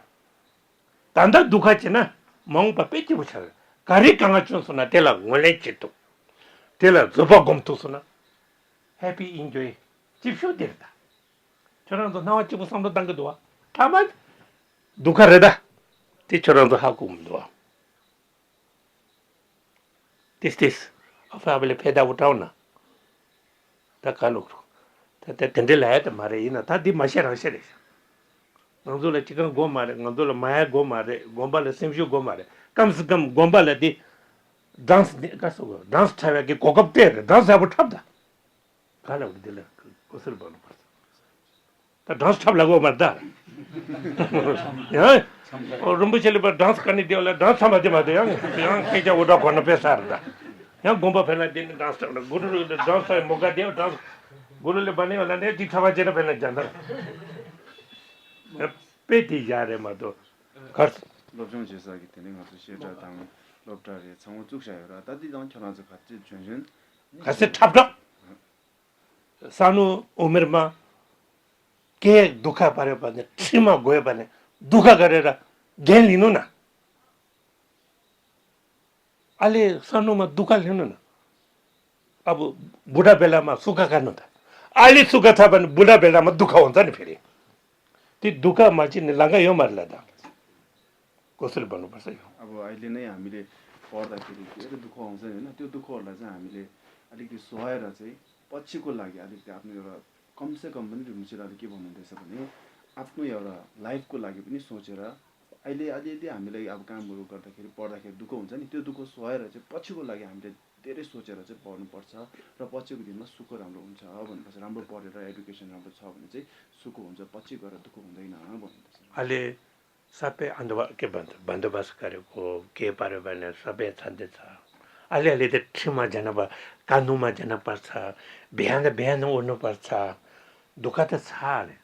ད་ལྟ་སྡུག་ཁ་བྱེད་ན་མ་འོངས་པ་དཔེ་སྐྱིད་པོ་ཆགས་རེད། ག་རེ་དཀའ་ངལ་བྱུང་སོང་ན་དེ་ལ་ངོས་ལེན་བྱེད་ཐུབ། དེ་ལ་བཟོད་པ་སྒོམ་ཐུབ་སོང་ན། ཧེ་པི་ཨིན་ཇོའི་སྐྱིད་ཤོས་དེ་རེད་ད། ཁྱོད་རང་ཚོ་སྣང་བ་སྐྱིད་པོ་བསམ་བློ་བཏང་གི་འདུག་བ། ཐ་མ། སྡུག་ཁ་རེད་ད། དེ་ཁྱོད་རང་ཚོ་ཧ་གོ་མི་འདུག་བ། ཏིས་ཏིས། ཨ་ཕ་ཨ་ཕ་ལས་ཕེ་ད་བུ་ཀྲའོ་ན། ད་ག་ལུག་རུ། ད་ད་དེ་འདྲའི་ལ་ཡ་ད་མ་རེད། ཡིན་ན་ད་འདི་མ་བཤད་རང་བཤད་རེད། ང་ཚོ་ལ་ཅི་གང་དགོས་མ་རེད། ང་ཚོ་ལ་མ་ཡ་དགོས་མ་རེད། དགོན་པ་ལ་སེམས་ཤུགས་དགོས་མ་རེད། ཀམ་སི་ཀམ་དགོན་པ་ལ་འདི། ཌན་སི་འདི་ག་སོ་གོ་ཌན་སི་འཁྲབ་ཡ་གི་གོ་སྐབས་སྤྲད་རེད། ཌན་སི་ཡག་པོ་འཁྲབ་ད། ག་ལ་འདི་ལ་གོ་སར་བ་ལུག་པར། ད་ཌན་སི་འཁྲབ་ལ་གོ་མར་ད། ཡང་། རིན་པོ་ཆེ་ལ་པར་ཌན་སི་ཀ་ནི་དེ་ལ་ཌན་སི་ཚང་མ་དེ་མ་དེ་ཡང་ཡང་ཁེ་ཆ་འུ་འདྲ་གོ་ན་པེ་ས་ར་ད། ཡང་དགོན་པ་ཕེ་ན་དེ་ནི་ཌན་སི་འཁྲབ་ན་གུ་རུ་ལ་ཌན་སི་མོ་ག་དེ་ཌན་སི་གུ་རུ་ལ་བ་ནི་ལ་ནས་དེ་ཚ་བ་ཅེ་ན་ཕེ་ན་ཇ་ན་པེ་དེ་ཡ་རེ་མ་དོ་གར། སློབ་སྦྱོང་བྱེད་ས་གི་དེ་ནི་ང་ཚོ་བཤད་གྲྭ་དང་སློབ་གྲྭ་རེད། ཚང་མ་བཙུགས་བཞག་ཡོད་ར། ད་དེ་དང་ཁྱོད་རང་ཚོ་ག་ཚོད་བྱོན་བྱོན། ག་ཚོད་འཁྲབ་འཁྲབ། ས་ནུ་འོ་མེར་མ། སྐད་སྡུག་ཁ་བ་རེ་བ་ནི་ཁྲི་མ་དགོས་པ་ནི་སྡུག་ཁ་ག་རེ་ར་རྒན་ལི་ནུ་ན། ཨ་ལེ་ས་ནུ་མ་སྡུག་ཁ་ལི་ནུ་ན། ཨ་བུ་བུ་ཌ་བེ་ལ་མ་སུ་ཁ་ཁ་ནུ་ད། ཨ་ལེ་སུ་ཁ་ཚ་བ་ནི་བུ་ཌ་བེ་ལ་མ་སྡུག་ཁ་འོང་ཚ་ནི་ཕེ་རེ། དེ་སྡུག་ཁ་མ་བྱེད་ནི་ལང་ཀ་ཡོད་མ་རེད་ལ་ད། ཀོ་སི་ལ་བ་ནུ་པ་ས་ཡོད། ཨ་བུ་ཨ་ལེ་ན་ཡང་མི་ལེ་བོར་ད་ཁེ་རེ་ཁེ་རེ་སྡུག་ཁ་འོང་ཚ་ཡོད་ན་དེ་སྡུག་ཁ་འོང་ལ་ཚ་ཡང་མི་ལེ་ཨ་ལེ་དེ་སོ་ཧ་ཡ་ར་ཚེ་པ་ཆི་ཀོ་ལ་གི་ཨ་ལེ་དེ་ཨ་ནུ་ཡོད་ར། ཀམ་སེ་ཀམ་མ་ནི་རིན་པོ་ཆེ་ར་ལ་སྐྱེ་བ་མི་འདོད་ས་བ་ནི། ཨ་ནུ་ཡ་ར་ལའིབ་ཀུ་ལ་གི་བ་ནི་སོ་ཅེ་ར། ཨ་ལེ་ཨ་ལེ་དེ་ཨ་མི་ལ་གི་ཨ་བ་ཀམ་རུ་ཀར་ད་ཁེ་རི་པར་ད་ཁེ་རི་དུ་ཀོ་འོན་ཚ་ནི་ཏེ་དུ་ཀོ་སོ་ཨ་ར་ཅེ་པ་ཆི་ཀོ་ལ་གི་ཨ་མི་ལ་དེ་རེ་སོ་ཅེ་ར་ཅེ་པ་ནི་པར་ཚ་ར་པ་ཆི་ཀོ་དེ་ན་སུ་ཀོ་རམ་ར་འོན་ཚ་བ་ནི་པ་ཚ་རམ་རོ་པར་ར་ཨེ་ཌུ་ཀེ་ཤན་རམ་རོ་ཚ་བ་ནི་ཅེ་སུ་ཀོ་འོན་ཚ་པ་ཆི་ཀོ་ར་དུ་ཀོ་འོན་ད་ཡིན་ན་བ་ནི་པ་ཚ། ཨ་ལེ། ས་པེ་ཨན་དོ་བ་ཀེ་བན་དོ་བན་དོ་བ་སི་ཀ་རེ་ཀོ་ཀེ་པ་རེ་བ་ནེ་ས་པེ་ཚ་འདི་ཚ། ཨ་ལེ་ཨ་ལེ་དེ་ཁྲི་མ་ཇ་ན་པ་ཀ་ནུ་མ་ཇ་ན་པ་ཚ། བེ་ཧན་དེ་བེ་ཧན་དེ་འོ་ནུ་པ་ཚ། དུ་ཀ་དེ་ཚ་ཨ་ལེ།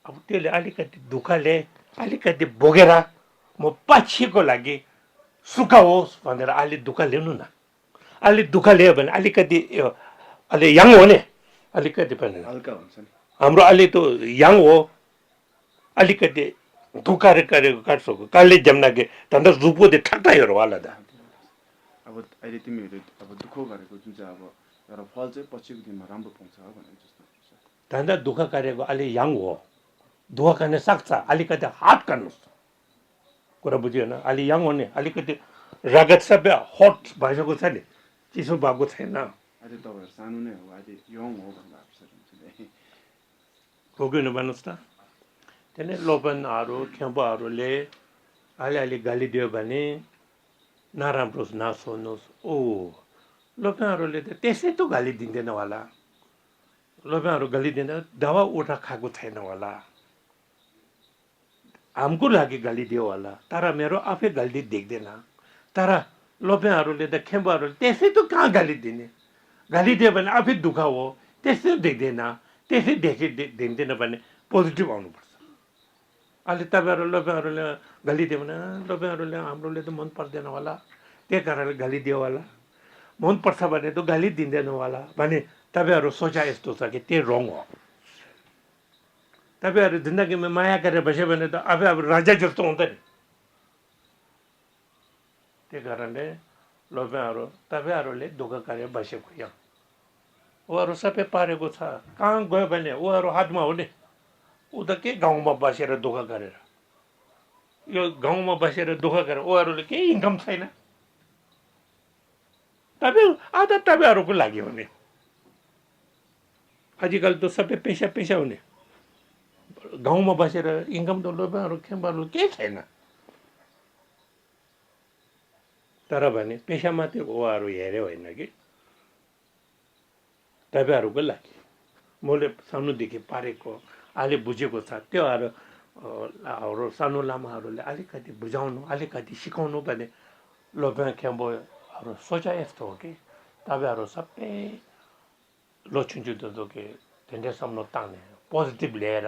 ཨ་བུ་དེ་ལེ་ཨ་ལེ་ཀ་དེ་དུ་ཀ་ལེ་ཨ་ལེ་ཀ་དེ་བོ་གེ་ར་མོ་པ་ཆི་ཀོ་ལ་གི་སུ་ཀ་འོ་བ་ནེ་ར་ཨ་ལེ་དུ་ཀ་ལེ་ནུ་ན། ཨ་ལེ་དུ་ཁ་ལེ་བ་ནི་ཨ་ལེ་ཀ་དེ། ཨ་ལེ་ཡང་འོ་ནེ། ཨ་ལེ་ཀ་དེ་བ་ནི། ཨལ་ཀ་འོ་ཚ་ནི། ཨམ་རོ་ཨ་ལེ་དུ་ཡང་འོ། ཨ་ལེ་ཀ་དེ། དུ་ཀ་རེ་ཀ་རེ་ཀ་སོ་ཀ་ལེ་རྒྱབ་ན་གི་ད་ལྟ་གཟུགས་པོ་དེ་ཁྲག་ཁྲག་ཡོད་རེད་བ་ལ་ད། ཨ་བོ་ཨ་ལེ་དེ་མི་རེད། ཨ་བོ་དུ་ཁོ་ག་རེ་གོ་ཙུན་ཙ་ཨ་བོ་ཡ་ར་ཕལ་ཙེ་པ་ཆི་གི་དེ་མ་རམ་པོ་ཕོང་ཚ་བ་ནི་ཅི་སྟོན་ཅི་ས། ད་ལྟ་དུ་ཁ་ཀ་རེ་གོ་ཨ་ལེ་ཡང་འོ། དུ་ཁ་ཀ་ནི་སག་ཚ་ཨ་ལེ་ཀ་དེ་ཧ་ཀ་ནོ། ཀོ་ར་བུ་ཅི་ཡོད་ན་ཨ་ལི་ཡང་འོ་ནི་ཨ་ལི་ཀ་ཏི་ར་ག་ཚ་པེ་ཧོ་ཊ་བ་ཤོ་གོ་ཚ་ནི་ཅི་སུ་བ་གོ་ཚ་ན། ཨ་ཏི་ཏོ་བར་ས་ནུ་ནེ་ཨ་ཏི་ཡོང་ངོ་བ་ལ་ས་རུ་ཚ་ནི། གོ་གོ་ནི་བ་ནུ་སྟ། དེ་ནས་སློབ་དཔོན་ཨ་རུ་མཁན་པོ་ཨ་རུ་ལེ་ཨ་ལི་ཨ་ལི་ག་ལི་དེ་བ་ནི་ན་རམ་པོ་ན་སོ་ནོ་ཨོ། སློབ་དཔོན་ཨ་རུ་ལེ་དེ་ཏེ་སེ་ཏུ་ག་ལི་དེ་འདི་ན་བ་ལ། སློབ་དཔོན་ཨ་རུ་ག་ལི་དེ་ན་ཟླ་བ་ཨུ་ཏྲ་ཁ་གོ་ཚ་ན་བ་ལ། ཨམ་ཀུ་ལ་གི་ག་ལི་དེ་བ་ལ་ཏ་ར་མེ་རོ་ཨ་ཕེ་ག་ལི་དེ་དེ་ན། ཏ་ར་སློབ་དཔོན་ཨ་རུ་ལེ་ད་མཁན་པོ་ཨ་རུ་ལེ་ཏེ་སེ་ཏུ་གང་ག་ལི་དེ་ནི། गाली दियो भने आफै दुःख हो। त्यसरी देख्दैन, त्यसरी देखे दे- देख्दैन भने पोजिटिभ आउनुपर्छ। अलि तपाईँहरू लोभ्याउँहरूले गाली दियो भने, लोभ्याउँहरूले, हाम्रोले त मन पर्दैन होला, त्यही कारणले गाली दियो होला। मन पर्छ भने त गाली दिँदैन होला भन्ने तपाईँहरू सोचाइ यस्तो छ कि त्यही रङ हो। तपाईँहरू जिन्दगीमा माया गरेर बस्यो भने त आफै अब राजा जस्तो हुन्छ नि। त्यही कारणले लोभ्याउँहरू, तपाईँहरूले दुःख गरेर बसेको यहाँ, उहाँहरू सबै पारेको छ। कहाँ गयो भने उहाँहरू हातमा हो नि। ऊ त के गाउँमा बसेर दुःख गरेर, यो गाउँमा बसेर दुःख गरेर उहाँहरूले केही इन्कम छैन। तपाईँ, आधा तपाईँहरूको लागि हो नि। आजकल त सबै पैसा पैसा हुने। गाउँमा बसेर इन्कम त लोभ्याउँहरू खेम्बाहरू केही छैन। तर भने पैसा मात्रै उहाँहरू हेऱ्यो होइन कि तपाईँहरूको लागि मैले सानोदेखि पारेको, अहिले बुझेको छ, त्योहरू अरू सानो लामाहरूले अलिकति बुझाउनु, अलिकति सिकाउनु भने लोभ्याउँ खेम्बोहरू सोचाइ यस्तो हो कि तपाईँहरू सबै ལོ་ཆུང་ཆུང་དེ་ཚོ་གི་དེ་འདྲའི་བསམ་བློ་བཏང་ནས་པོ་ཟི་ཊིབ་लिएर,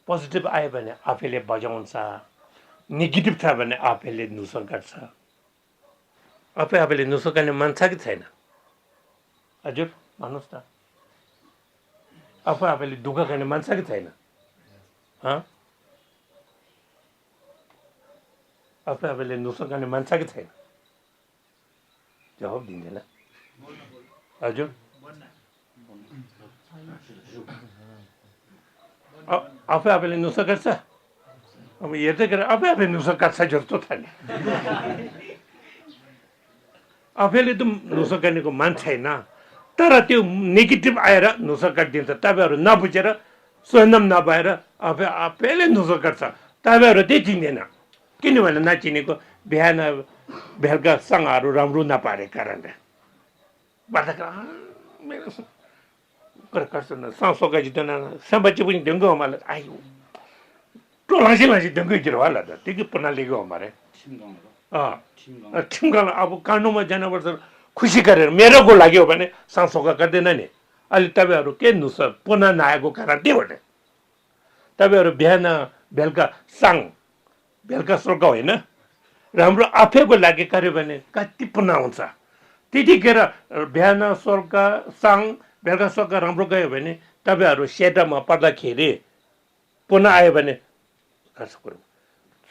पोजिटिभ आयो भने आफैले बजाउँछ, नेगेटिभ छ भने आफैले नुकसान गर्छ। आफै आफैले नुकसान गर्ने मान्छे कि छैन? हजुर, भन्नुहोस् त। आफै आफैले दुःख गर्ने मान्छे कि छैन? हँ? आफै आफैले नुकसान गर्ने मान्छे कि छैन? जवाफ दिँदैन। हजुर। अ- आफै आफैले नुस्खा काट्छ। अब हेर्दै गरेर आफै आफै नुस्खा काट्छ जस्तो छ नि। आफैले त नुस्खा काट्नेको मान्छे छैन। तर त्यो नेगेटिभ आएर नुस्खा काटिदिन्छ। तपाईँहरू नबुझेर स्वयं नभएर आफै आफैले नुस्खा काट्छ। तपाईँहरू त्यही चिन्दैन। किनभने नचिनेको बिहान बेलुका सँगहरू राम्रो नपारेको कारणले। बाटो मेरो कर कर सुन सांसो का जितना संबा चिपुन दंगो माल आई टोलासी लासी दंगो जिरवा ला त त्यही पुना लेगो मारे अँ ठिमगाल अब कानुमा जानुपर्छ। खुसी गरेर मेरोको लागि हो भने सांसोका गर्दैन नि। अलि तपाईँहरू के नुस पुना नआएको कारण त्यही हो नि। तपाईँहरू बिहान बेलुका साङ बेलुका स्वर्ग होइन। राम्रो आफैको लागि कार्य भने कति पुना हुन्छ। त्यतिखेर बिहान स्वर्ग साङ बेलुका स्वर्ग राम्रो गयो भने तपाईँहरू सेटामा पर्दाखेरि पुना आयो भने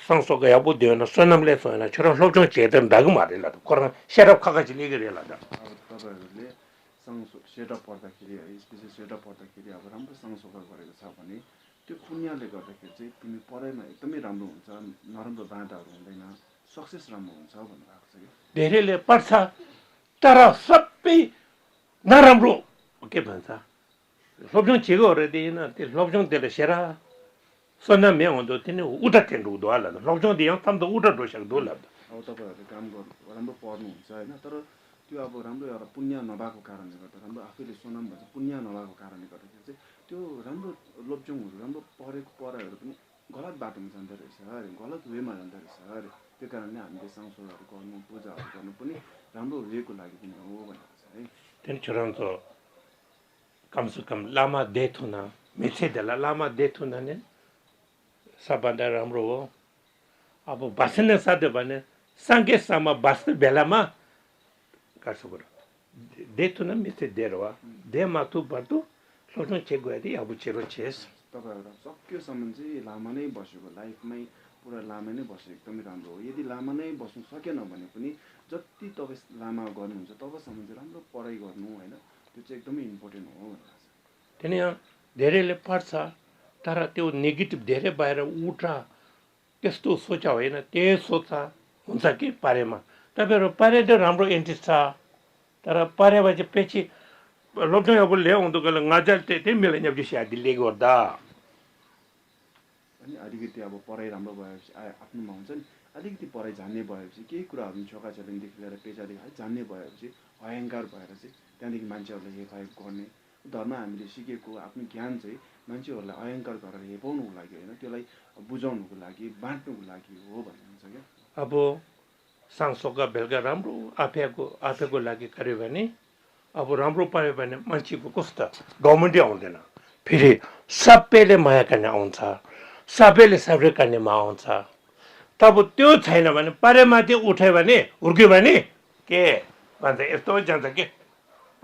संसोक याबु देवन सोनमले सोना छोरा लोचों चेतन दागु मारे ला त कोरा सेटअप खका चिले गरे ला त अब तपाईँहरूले संसोक सेटअप पर्दाखेरि है स्पेशल सेटअप पर्दाखेरि अब राम्रो संसोक गरेको छ भने त्यो पुण्यले गर्दाखेरि चाहिँ तिमी पढाइमा एकदमै राम्रो हुन्छ। नराम्रो बाधाहरू हुँदैन। सक्सेस राम्रो हुन्छ भन्नुभएको छ कि धेरैले पढ्छ तर सबै नराम्रो के भन्छ लोभ्याउँ छिगो हो र दिएन त्यो लोभ्याउँ त्यसले सेरा सोना म्याउँदो तिनी उठा टेन्ट उदो होला लोभ्याउँ दियो तम त उठा डोसेको दो लाग्दो अब तपाईँहरूले काम गर्नु राम्रो पढ्नुहुन्छ होइन। तर त्यो अब राम्रो एउटा पुण्य नभएको कारणले गर्दा राम्रो आफैले सोनाम भन्छ पुण्य नभएको कारणले गर्दाखेरि चाहिँ त्यो राम्रो लोभ्याउँहरू राम्रो पढेको पढाइहरू पनि गलत बाटोमा जाँदो रहेछ अरे गलत वेमा जाँदो रहेछ अरे। त्यो कारणले हामीले सांसोहरू गर्नु पूजाहरू गर्नु पनि राम्रो वेको लागि पनि हो भनेको छ है। तेन छोरांचो कम से कम लामा दे थुना मिछे देला लामा दे थुना ने सबभन्दा राम्रो हो। अब भाषण साध्य भने सांगे सामा भाषण बेलामा गाह्रो कुरो। दे थुना मिथे देर वा दे माथु बर्दु लोचन चे गयो दि अब चेरो चेस। तपाईँहरू सक्योसम्म चाहिँ लामा नै बसेको लाइफमै पुरा लामा नै बसेको एकदमै राम्रो हो। यदि लामा नै बस्नु सकेन भने पनि जति तपाईँ लामा गर्नुहुन्छ तबसम्म चाहिँ राम्रो पढाइ गर्नु होइन। त्यो चाहिँ एकदमै इम्पोर्टेन्ट हो भनेर लाग्छ। त्यहाँ धेरैले पढ्छ तर त्यो नेगेटिभ धेरै बाहिर उठ त्यस्तो सोच होइन। त्यही सोच हुन्छ कि पारेमा तपाईँहरू पारे त राम्रो इन्ट्रेस्ट छ। तर पारेपछि पछि लोकल अब ल्याउँदो गएर नजाल त्यही त्यही मिले न्याप्ची स्याहार दिल्ली गर्दा अनि अलिकति अब पढाइ राम्रो भएपछि आ- आफ्नोमा हुन्छ नि। अलिकति पढाइ जान्ने भएपछि केही कुराहरू छोका छेलिङदेखि लिएर पेचादेखि है जान्ने भएपछि अहङ्कार भएर चाहिँ त्यहाँदेखि मान्छेहरूलाई हेपाहेप गर्ने धर्म हामीले सिकेको आफ्नो ज्ञान चाहिँ मान्छेहरूलाई अहङ्कार गरेर हेपाउनुको लागि होइन त्यसलाई बुझाउनुको लागि बाँट्नुको लागि हो भन्ने हुन्छ क्या। अब सांसोका बेलुका राम्रो आफैको आफैको लागि गर्यो भने ཨ་བོ་རམ་རོ་པ་རེ་པ་ནས་མ་ཅིག་གི་ཀོ་སི་ཏ་གོ་མོ་འདི་འོང་དེ་ན། ཕི་རི་ས་པེ་ལེ་མ་ཡ་ཀ་ནས་འོང་ཚ། ས་པེ་ལེ་ས་རེ་ཀ་ནས་མ་འོང་ཚ། ད་བོ་ཏེའོ་ཚ་ཡིན་ན་བ་ནི་པ་རེ་མ་ཏེ་འུ་ཁྲེ་བ་ནི་འུར་གི་བ་ནི། ཀེ། བ་ཛ་ཨེ་སྟོ་ཅང་ཙ་ཀེ།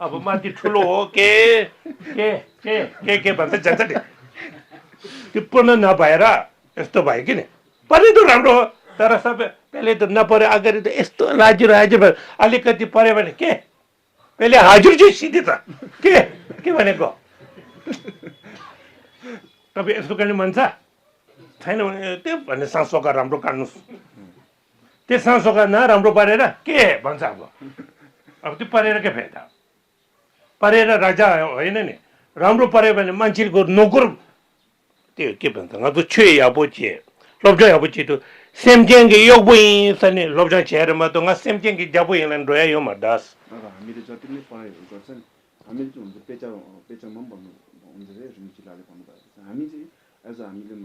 ཨ་བོ་མ་ཏེ་ཁྲུ་ལོ་ཀེ། ཀེ་ཀེ་ཀེ་ཀེ་བ་ཛ་ཅང་ཙ་ཏེ། ཏེ་པོ་ན་ན་བ་ཡ་ར་ཨེ་སྟོ་བ་ཡ་ཀེ་ནི། པ་རེ་དུ་རམ་རོ་ད་ར་ས་པེ་པེ་ལེ་དུ་ན་པ་རེ་ཨ་ག་རེ་དུ་ཨེ་སྟོ་ལ་ཇི་ར་ཇི་བ་ཨ་ལི་ཀ་ཏེ་པ་རེ་བ་ནི་ཀེ། དཔེ་ལས་ཧ་ཅུར་ཅུ་ཤི་དེ་ད། ཀེ། ཀེ་བ་ནས་གོ། ཀ་བེ་ཨེ་སུ་ཀ་ནི་མན་ཚ། ཚའི་ན་བ་ནི་ཏེ་བ་ནི་སང་སོ་ག་རམ་རོ་ཀ་ནུ། ཏེ་སང་སོ་ག་ན་རམ་རོ་པ་རེ་ར་ཀེ་བན་ཚ་གོ། ཨ་བ་ཏི་པ་རེ་ར་ཀེ་བེ་ད། པ་རེ་ར་ར་ཇ་ཨེ་ན་ནི། རམ་རོ་པ་རེ་བ་ནི་མན་ཅིར་གོ་ནོ་ཀོར། དེ་སྐྱེས་པ་ང་ཚོ་ཆོས་ཡག་པོ་བྱས། སློབ་སྦྱོང་ཡག་པོ་བྱེད་དུས་སེམས་ཅན་གྱི་གཡོག་པོ་ཡིན་ཟེར་ནས་སློབ་སྦྱོང་བྱས་རེད་མ་གཏོགས་ང་སེམས་ཅན་གྱི་རྒྱལ་པོ་ཡིན་ལ་འགྲོ་ཡ་ཡོད་མ་རེད། ཨ་ར་ཧ་མི་རི་ཇ་ཏི་ནི་པ་ཡོད་གོ་ཚན། ཧ་མི་རི་ཅུ་འཛི་དཔེ་ཆ་དཔེ་ཆ་མང་པོ་འཛི་རེ་རིན་པོ་ཆེ་ལ་ལས་པ་ནི་པ་ཧ་མི་ཅི་ཨ་ཟ་ཧ་མི་ལི་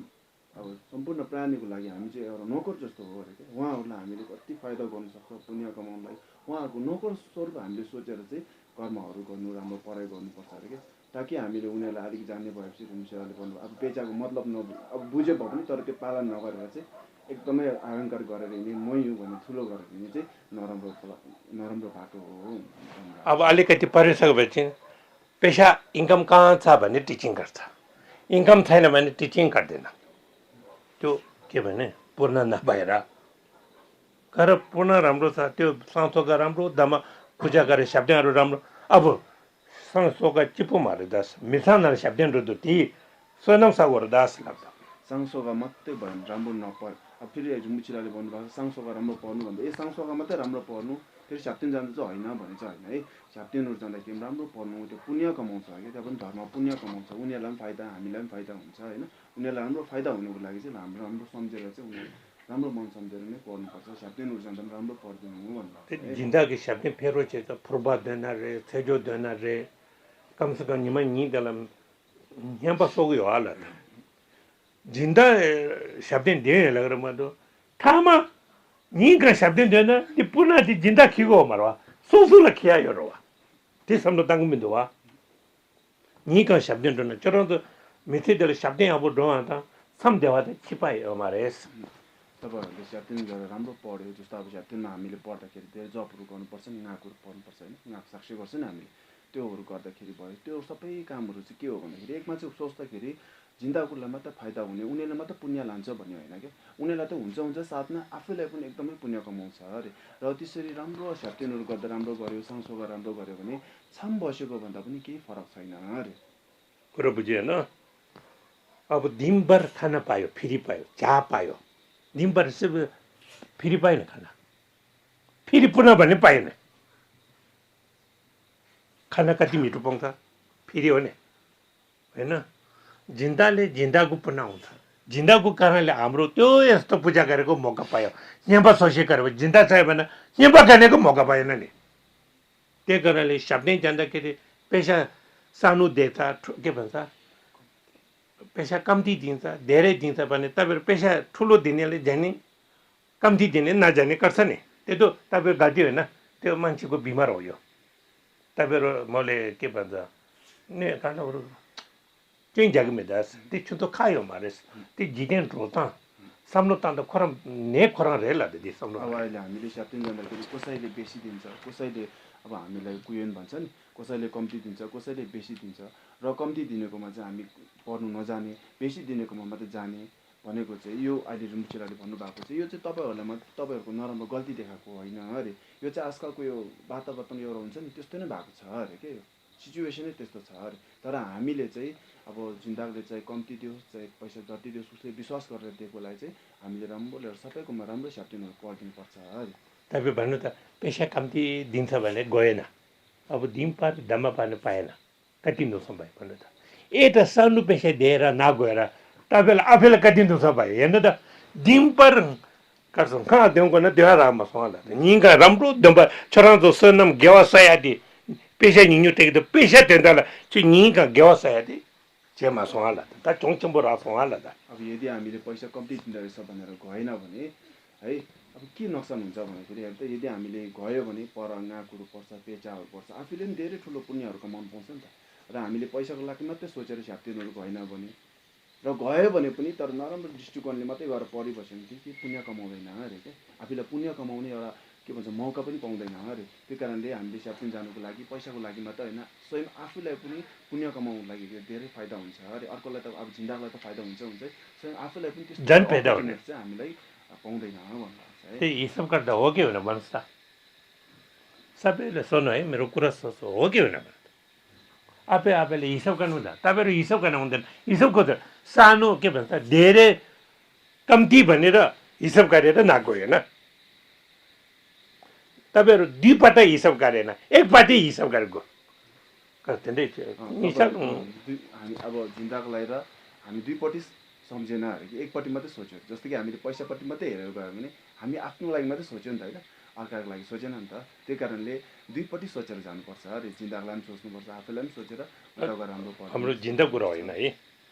ཨ་སམ་པུར་ན་པྲ་ནི་གུ་ལ་གི་ཧ་མི་ཅི་ཨ་ར་ནོ་ཀོར་ཅོ་སྟོ་རེ་གེ་ཝང་ཨ་ར་ཧ་མི་ལི་ཨ་ཏི་ཕའི་ད་གོ་ནི་ས་ཁོ་པུ་ཉ་ཀ་མང་ལ་ཝང་ཨ་གུ་ནོ་ཀོར་སོར་བ་ཧ་མི་ལི་སོ་ཅ་ར་ཚེ་ཀར་མ་ཨ་རུ་གོ་ནུ་ར་མ་པ་ར་གོ་ནུ་པ་ས་རེ་གེ། ད་ཀི་ཨ་མི་ལི་ཨུ་ནེ་ལ་ཨ་ལིག་ཇ་ནེ་བ་ཡབ་སི་རིམ་ཤ་ལི་བོ་ནོ་ཨ་བུ་པེ་ཅ་གི་མཏ་ལབ་ནོ་ཨ་བུ་བུ་ཇེ་བ་བུ་ནི་ཏོ་ར་ཏེ་པ་ལ་ནོ་ག་རེ་ཚེ་ཨེག་དམ་ཨ་ཧང་ཀར་གོ་ར་རེ་ནི་མོ་ཡུ་བ་ནི་ཐུ་ལོ་གོ་ར་རེ་ནི་ཚེ་ནོ་རམ་རོ་པ་ལ་ནོ་རམ་རོ་བ་ཀོ། ཨ་བུ་ཨ་ལི་ཀ་ཏི་པ་རེ་ས་ག་བེ་ཅིན་པེ་ཤ་ཨིན་ཀམ་ཀང་ཚ་བ་ནི་ཏི་ཅིན་གར་ཚ། ཨིན་ཀམ་ཚ་ན་བ་ནི་ཏི་ཅིན་གར་དེ་ན། ཏུ་ཀེ་བ་ནི་པུར་ན་ན་བ་ཡ་ར། ག་ར་པུ་ན་རམ་རོ་ས་ཏེ་སང་སོ་ག་རམ་རོ་ད་མ་ཁུ་ཅ་ག་ར་ཞབས་བརྟན་རོ་རམ་རོ་ཨ་བུ། སང་སོ་ག་གཅིག་པུ་མ་རེད་ད་མི་ཚང་ན་ཞབས་བརྟན་འགྲོ་འདུག་དེ་བསོད་ནམས་བསགས་དགོས་རེད་ད་ཟེར་ལབ་ད། སང་སོ་ག་མ་ཏེ་བ་རམ་རོ་ནག་པར་ཨ་ཕི་རི་ཨ་ཇུ་མུ་ཆི་ལ་ལི་བོ་ནུ་བ་སང་སོ་ག་རམ་རོ་པོ་ནུ་བ་ཨེ་སང་སོ་ག་མ་ཏེ་རམ་རོ་པོ་ནུ་ཕི་རི་ཞབས་བརྟན་ཅན་དུ་ཙོ་ཨ་ཡིན་ན་བ་ནི་ཙོ་ཨ་ཡིན་ན་ཨེ་ཞབས་བརྟན་ནུ་ཙང་ད་ཀེམ་རམ་རོ་པོ་ནུ་ཏེ་པུ་ཉ་ཀ་མོང་ཚ་ཨེ་ཏེ་བ་རམ་པུ་ཉ་ཀ་མོང་ཚ་ཨུ་ནེ་ལམ་ཕའི་ད་ཨ་མི་ལམ་ཕའི་ད་འོང་ཚ་ཨེ་ན། ཨུ་ནེ་ལ་རམ་རོ་ཕའི་ད་འོ་ནོ་གི་ལ་གི་ཅི་ལ་རམ་རོ་སོམ་ཇེ་ར་ཅི་ཨུ་ནེ་རམ་རོ་མོན་སོམ་ཇེ་ར་ནི་གོ་ནོ་པ་ས་ཞབས་བརྟན་ནོར་ཅང་དམ་རམ་རོ་པོར་དུ་ནོ་བ་ནོ། དེ་སྦྱིན་བདག་གི་ཞབས་བརྟན་ཕེ་རོ་བྱེད་ཙང་ཕུར་པ་འདོན་ན་རེད། ཚེ་སྒྲོལ་འདོན་ན་རེད། སྐམ་སི་སྐམ་ཉི་མ་ཉིན་དེ་ལ་བསྙེན་པ་གསོག་གི་ཡོད་ཨ་ལ། སྦྱིན་བདག་ཞབས་བརྟན་འདོན་ཡོད་ལ་གི་ར་མ་གཏོགས་ཐ་མ་ཉིན་གང་ཞབས་བརྟན་འདོན་ན་དེ་སྤུ་ན་དེ་སྦྱིན་བདག་ཁྱི་གོ་མ་ར་བ་སོ་སོ་ལ་ཁྱི་ཡ་ཡོད་ར་བ། དེ་བསམ་བློ་བཏང་གི་མི་འདུག་བ། ཉིན་གང་ཞབས་བརྟན་འགྲོ་ན་ཁྱོད་རང་ཚོ་མི་ཚེ་འདི་ལ་ཞབས་བརྟན་ཡག་པོ་འགྲོ་བ་དང་མཚམས་བདེ་བ་དང་ཁྱད་པར་ཡོད་མ་རེད། ད་བར་འདི་ཞབས་བརྟན་འགྲོ་ན་རམ་རོ་པོར་ཡོད་དུས་ལྟ་བུ་ཞབས་བརྟན་ན་མི་ལི་པོར་ད་ཁེ་རི་དེར་རྫོགས་པུ་རུ་གོ་ནུ་པར་སན་ང་ཀུར་པོར་ནུ་པར་སན་ང་ཟག་ཤེས་གོར་སན་ན་མི་ལི་ཏེ་འོ་རུ་གོར་ད་ཁེ་རི་བོ་ཡི་ཏེ་འོ་ས་པའི་ཀ་མུ་རུ་ཚི་ཀེ་འོ་གོ་ན་ཁེ་རི་ཨེག་མ་ཚིག་སོ་སྟ་ཁེ་རི་སྦྱིན་བདག་ཀུ་ལ་མ་ད་ཕའི་ད་འོ་ནི་ཨུ་ནེ་ལ་མ་ད་པུ་ཉ་ལ་འཛོ་བ་ནི་ཨོ་ཡིན་ན་ཁེ་ཨུ་ནེ་ལ་ད་འུ་འཛོ་འུ་འཛོ་ས་ད་ན་ཨ་ཕི་ལ་ཀུན་ཨེག་དམ་པུ་ཉ་ཀ་མོང་ས་རེ་ར་ཏི་སི་རི་རམ་རོ་ཞབས་བརྟན་ནུ་རུ་གོར་ད་རམ་རོ་གོ་རེ་སང་སོ་ག་རམ་རོ་གོ་རེ་བ་ནི། མཚམས་པོ་ཞིག་གོ་བ་འདྲ་པོ་ནི་ཀྱི་ཕོ་རག་ཚ་ཡིན་ན་རེད། ཁོ་ར་བུ་རྗེ་ན། ཨ་བུ་དིན་པར་ཁ་ན་པ་ཡོ་ཕི་རི་པ་ཡོ་ཇ་པ་ཡོ། དིན་པར་སི་བུ་ཕི་རི་པ་ཡོ་ན་ཁ་ན། ཕི་རི་པུ་ན་པ་ནི་པ་ཡོ་ན། ཁ་ན་ཀ་ཏི་མི་ཏུ་པོང་ཐ། ཕི་རི་ཡོ་ནི། ཝེ་ན། སྦྱིན་བདག་ལས་སྦྱིན་བདག་གུ་པུ་ན་འོང་ཐ། སྦྱིན་བདག་གུ་ཀ་ར་ལས་ཨམ་རོ་ཏོ་ཡེ་སྟོ་པུ་ཇ་ཀ་རེ་གོ་མོ་ཀ་པ་ཡོ། སྙན་པ་སོ་ཤེ་ཀ་རེ་བ་སྦྱིན་བདག་ཚ་ཡོ་བ་ན་སྙན་པ་ཀ་ནེ་གོ་མོ་ཀ་པ་ཡོ་ན་ནི། ཏེ་ཀ་ར་ལས་ཞབས་བརྟན་ཅན་ད་ཀེ་ཏེ་པེ་ཤ་ས་ནུ་དེ་ཚ་ཁྲུ་ཀེ་བན་ཚ། པེ་ཤ་སྐམ་ཏི་དིན་ཚ་དེ་རེ་དིན་ཚ་བ་ནི་ད་བེར་པེ་ཤ་ཁྲུ་ལོ་དེ་ནེ་ལས་ཇ་ནི། སྐམ་ཏི་དེ་ནེ་ན་ཇ་ནི་ཀར་ཚ་ནི་ཏེ་ཏོ་ད་བེར་ག་ཏི་ཡོད་ན་ཏེ་མན་ཆི་གོ་བི་མ་རོ་ཡོ། ད་བེར་མོ་ལས་ཀེ་བན་ཚ། ནེ་ཀ་ན་བ་རུ། སྐྱོན་རྒྱག་གི་མེད་ད། འདི་ཁྱོད་ཚོ་ཁ་ཡོད་མ་རེད། འདི་འཇིག་རྟེན་འགྲོ་སྟངས། བསམ་བློ་བཏང་དང་ཁོ་རང་ནས་ཁོ་རང་རེད་ལ་འདི་འདི་བསམ་བློ་ཨ་བ་ཨེ་ལ་མི་ལི་ཞབས་བརྟན་ཙམ་ལ་ཁྱོད་ཀོ་སའི་ལས་བེ་ཤི་དིན་ཚ་ཀོ་སའི་ལས་ཨ་བ་ཨ་མི་ལ་ཀུ་ཡོན་བན་ཚ་ནི་ཀོ་སའི་ལས་ཀོམ་ཏི་དིན་ཚ་ཀོ་སའི་ལས་བེ་ཤི་དིན་ཚ་རོ་ཀོམ་ཏི་དིན་ནི་ཀོ་མ་ཚ་ཨ་མི་པོ་ནུ་ནོ་ཛ་ནི་བེ་ཤི་དིན་ནི་ཀོ་མ་མ་ཏ་ཛ་ནི་བ་ནི་ཀོ་ཚེ་ཡོ་ཨ་ལི་རིན་པོ་ཆེ་ལ་ལི་བ་ནུ་བ་ཀོ་ཚེ་ཡོ་ཚེ་ཏོ་པ་ཡོ་ལ་མ་ཏོ་པ་ཡོ་ཀོ་ནོ་རམ་པ་གོལ་ཏི་དེ་ཁ་ཀོ་ཨིན་ན་རེ་ཡོ་ཚེ་ཨ་སྐ་ཀོ་ཡོ་བ་ཏ་བ་ཏོན་ཡོ་རོ་ཚ་ནི་ཏེ་སྟོན་ནི་བ་ཀོ་ཚ་རེ་ཀེ་ཡོ། སི་ཅུ་ཝེ་ཤན་ནི་ཏེ་སྟོ་ཚ་རེད། ད་ར་ཨ་མི་ལས་ཙེ་ཨ་བོ་སྦྱིན་བདག་ལས་ཙེ་ཀོམ་ཏི་ཏེ་ཙེ་པ་ཤ་ཛར་ཏི་ཏེ་སུ་སེ་བི་སུ་ཝཱ་སི་ཀར་རེ་ཏེ་གོ་ལ་ཙེ་ཨ་མི་ལས་རམ་བོ་ལས་ས་པའི་གོ་མ་རམ་བོ་ཞབས་ཏེ་ནོར་ཀོ་ཨར་ཏིན་པར་ཚ་རེད། ད་བི་བ་ནུ་ད་པེ་ཤ་ཀམ་ཏི་དིན་ཚ་བ་ནས་གོ་ཡེ་ན། ཨ་བོ་དིན་པར་ད་མ་པ་ནི་པ་ཡེ་ན། ཀ་ཏི་ནུ་སོང་པ་ཡེ་བ་ནུ་ད། ཨེ་ད་ས་ནུ་པེ་ཤ་དེ་ར་ན་གོ་ཡེ་ར། ད་བེ་ལ་ཨ་ཕེ་ལ་ཀ་ཏི་ནུ་སོང་པ་ཡེ་ཡེ་ན་ད། དིན་པར། གར་སོང་ཁ་དོན་དགོས་ན་དེ་བ་རག་མ་སོང་ཨ་ལ། ཉིན་གང་རམ་འགྲོ་འདོན་པ་ཁྱོད་རང་ཚོ་བསོད་ནམས་དགེ་བ་བསགས་ཡ་དེ། དཔེ་ཤ་ཉུང་ཉུང་སྤྲད་ཀྱི་འདུག་དཔེ་ཤ་དེ་འདྲ་ལ་ཁྱོད་ཉིན་གང་དགེ་བ་བསགས་ཡ་དེ། བྱས་མ་སོང་ཨ་ལ། ད་གྱོང་ཆེན་པོ་རག་སོང་ཨ་ལ་ད། ཨ་བ་ཡེ་དེ་ཨ་མི་ལི་པ་ཤ་ཀོམ་ཏི་དེ་འདྲ་རེ་ས་པ་ན་ར་གོ་ཨེ་ན་བ་ནི། ཨེ། अब के नोक्सान हुन्छ भन्दाखेरि, हेर्दा यदि हामीले गयो भने, पर, गाँकुहरू पर्छ, पेचाहरू पर्छ, आफूले पनि धेरै ठुलो पुण्यहरू कमाउनु पाउँछ नि त। र हामीले पैसाको लागि मात्रै सोचेर स्याप्तिनहरू गएन भने, र गयो भने पनि तर नराम्रो दृष्टिकोणले मात्रै गएर परिबस्यो भने, त्यो के पुण्य कमाउँदैन अरे क्या। आफूलाई पुण्य कमाउने एउटा, के भन्छ, मौका पनि पाउँदैन अरे। त्यो कारणले हामीले स्याप्तिन जानुको लागि, पैसाको लागि मात्रै होइन, स्वयं आफूलाई पनि पुण्य कमाउनुको लागि त्यो धेरै फाइदा हुन्छ अरे। अर्कोलाई त, अब झिन्दाकोलाई त फाइदा हुन्छ, हुन्छ है, स्वयं आफूलाई पनि त्यस्तो झन् फाइदा हुने। Opportunity चाहिँ हामीलाई पाउँदैन भन्नु लाग्छ है। त्यही हिसाब गर्दा हो कि होइन भन्नुहोस् त? सबैले सोध्नु है, मेरो कुरा सोच्नु हो कि होइन? आफै आफैले हिसाब गर्नु त, तपाईँहरू हिसाब गर्न हुँदैन। हिसाब गर्दा सानो, के भन्छ, धेरै, कम्ती भनेर हिसाब गरेर नगयो होइन। तपाईँहरू दुईपट्टि हिसाब गरेन, एकपट्टि हिसाब गरेको। कस्तो चाहिँ अँ, हिसाब, तपाईँहरू अँ। दुई, हामी अब झिन्दाको लागि र हामी दुईपट्टि सम्झेन अरे कि, एकपट्टि मात्रै सोच्यो। जस्तो कि हामीले पैसापट्टि मात्रै हेरेर गयो भने हामी आफ्नो लागि मात्रै सोच्यो नि त, होइन? अर्काको लागि सोचेन नि त। त्यही कारणले दुईपट्टि सोचेर जानुपर्छ अरे। झिन्दाको लागि पनि सोच्नुपर्छ, आफैलाई पनि सोचेर उताको राम्रो पर्छ। हाम्रो झिन्दा कुरा होइन है।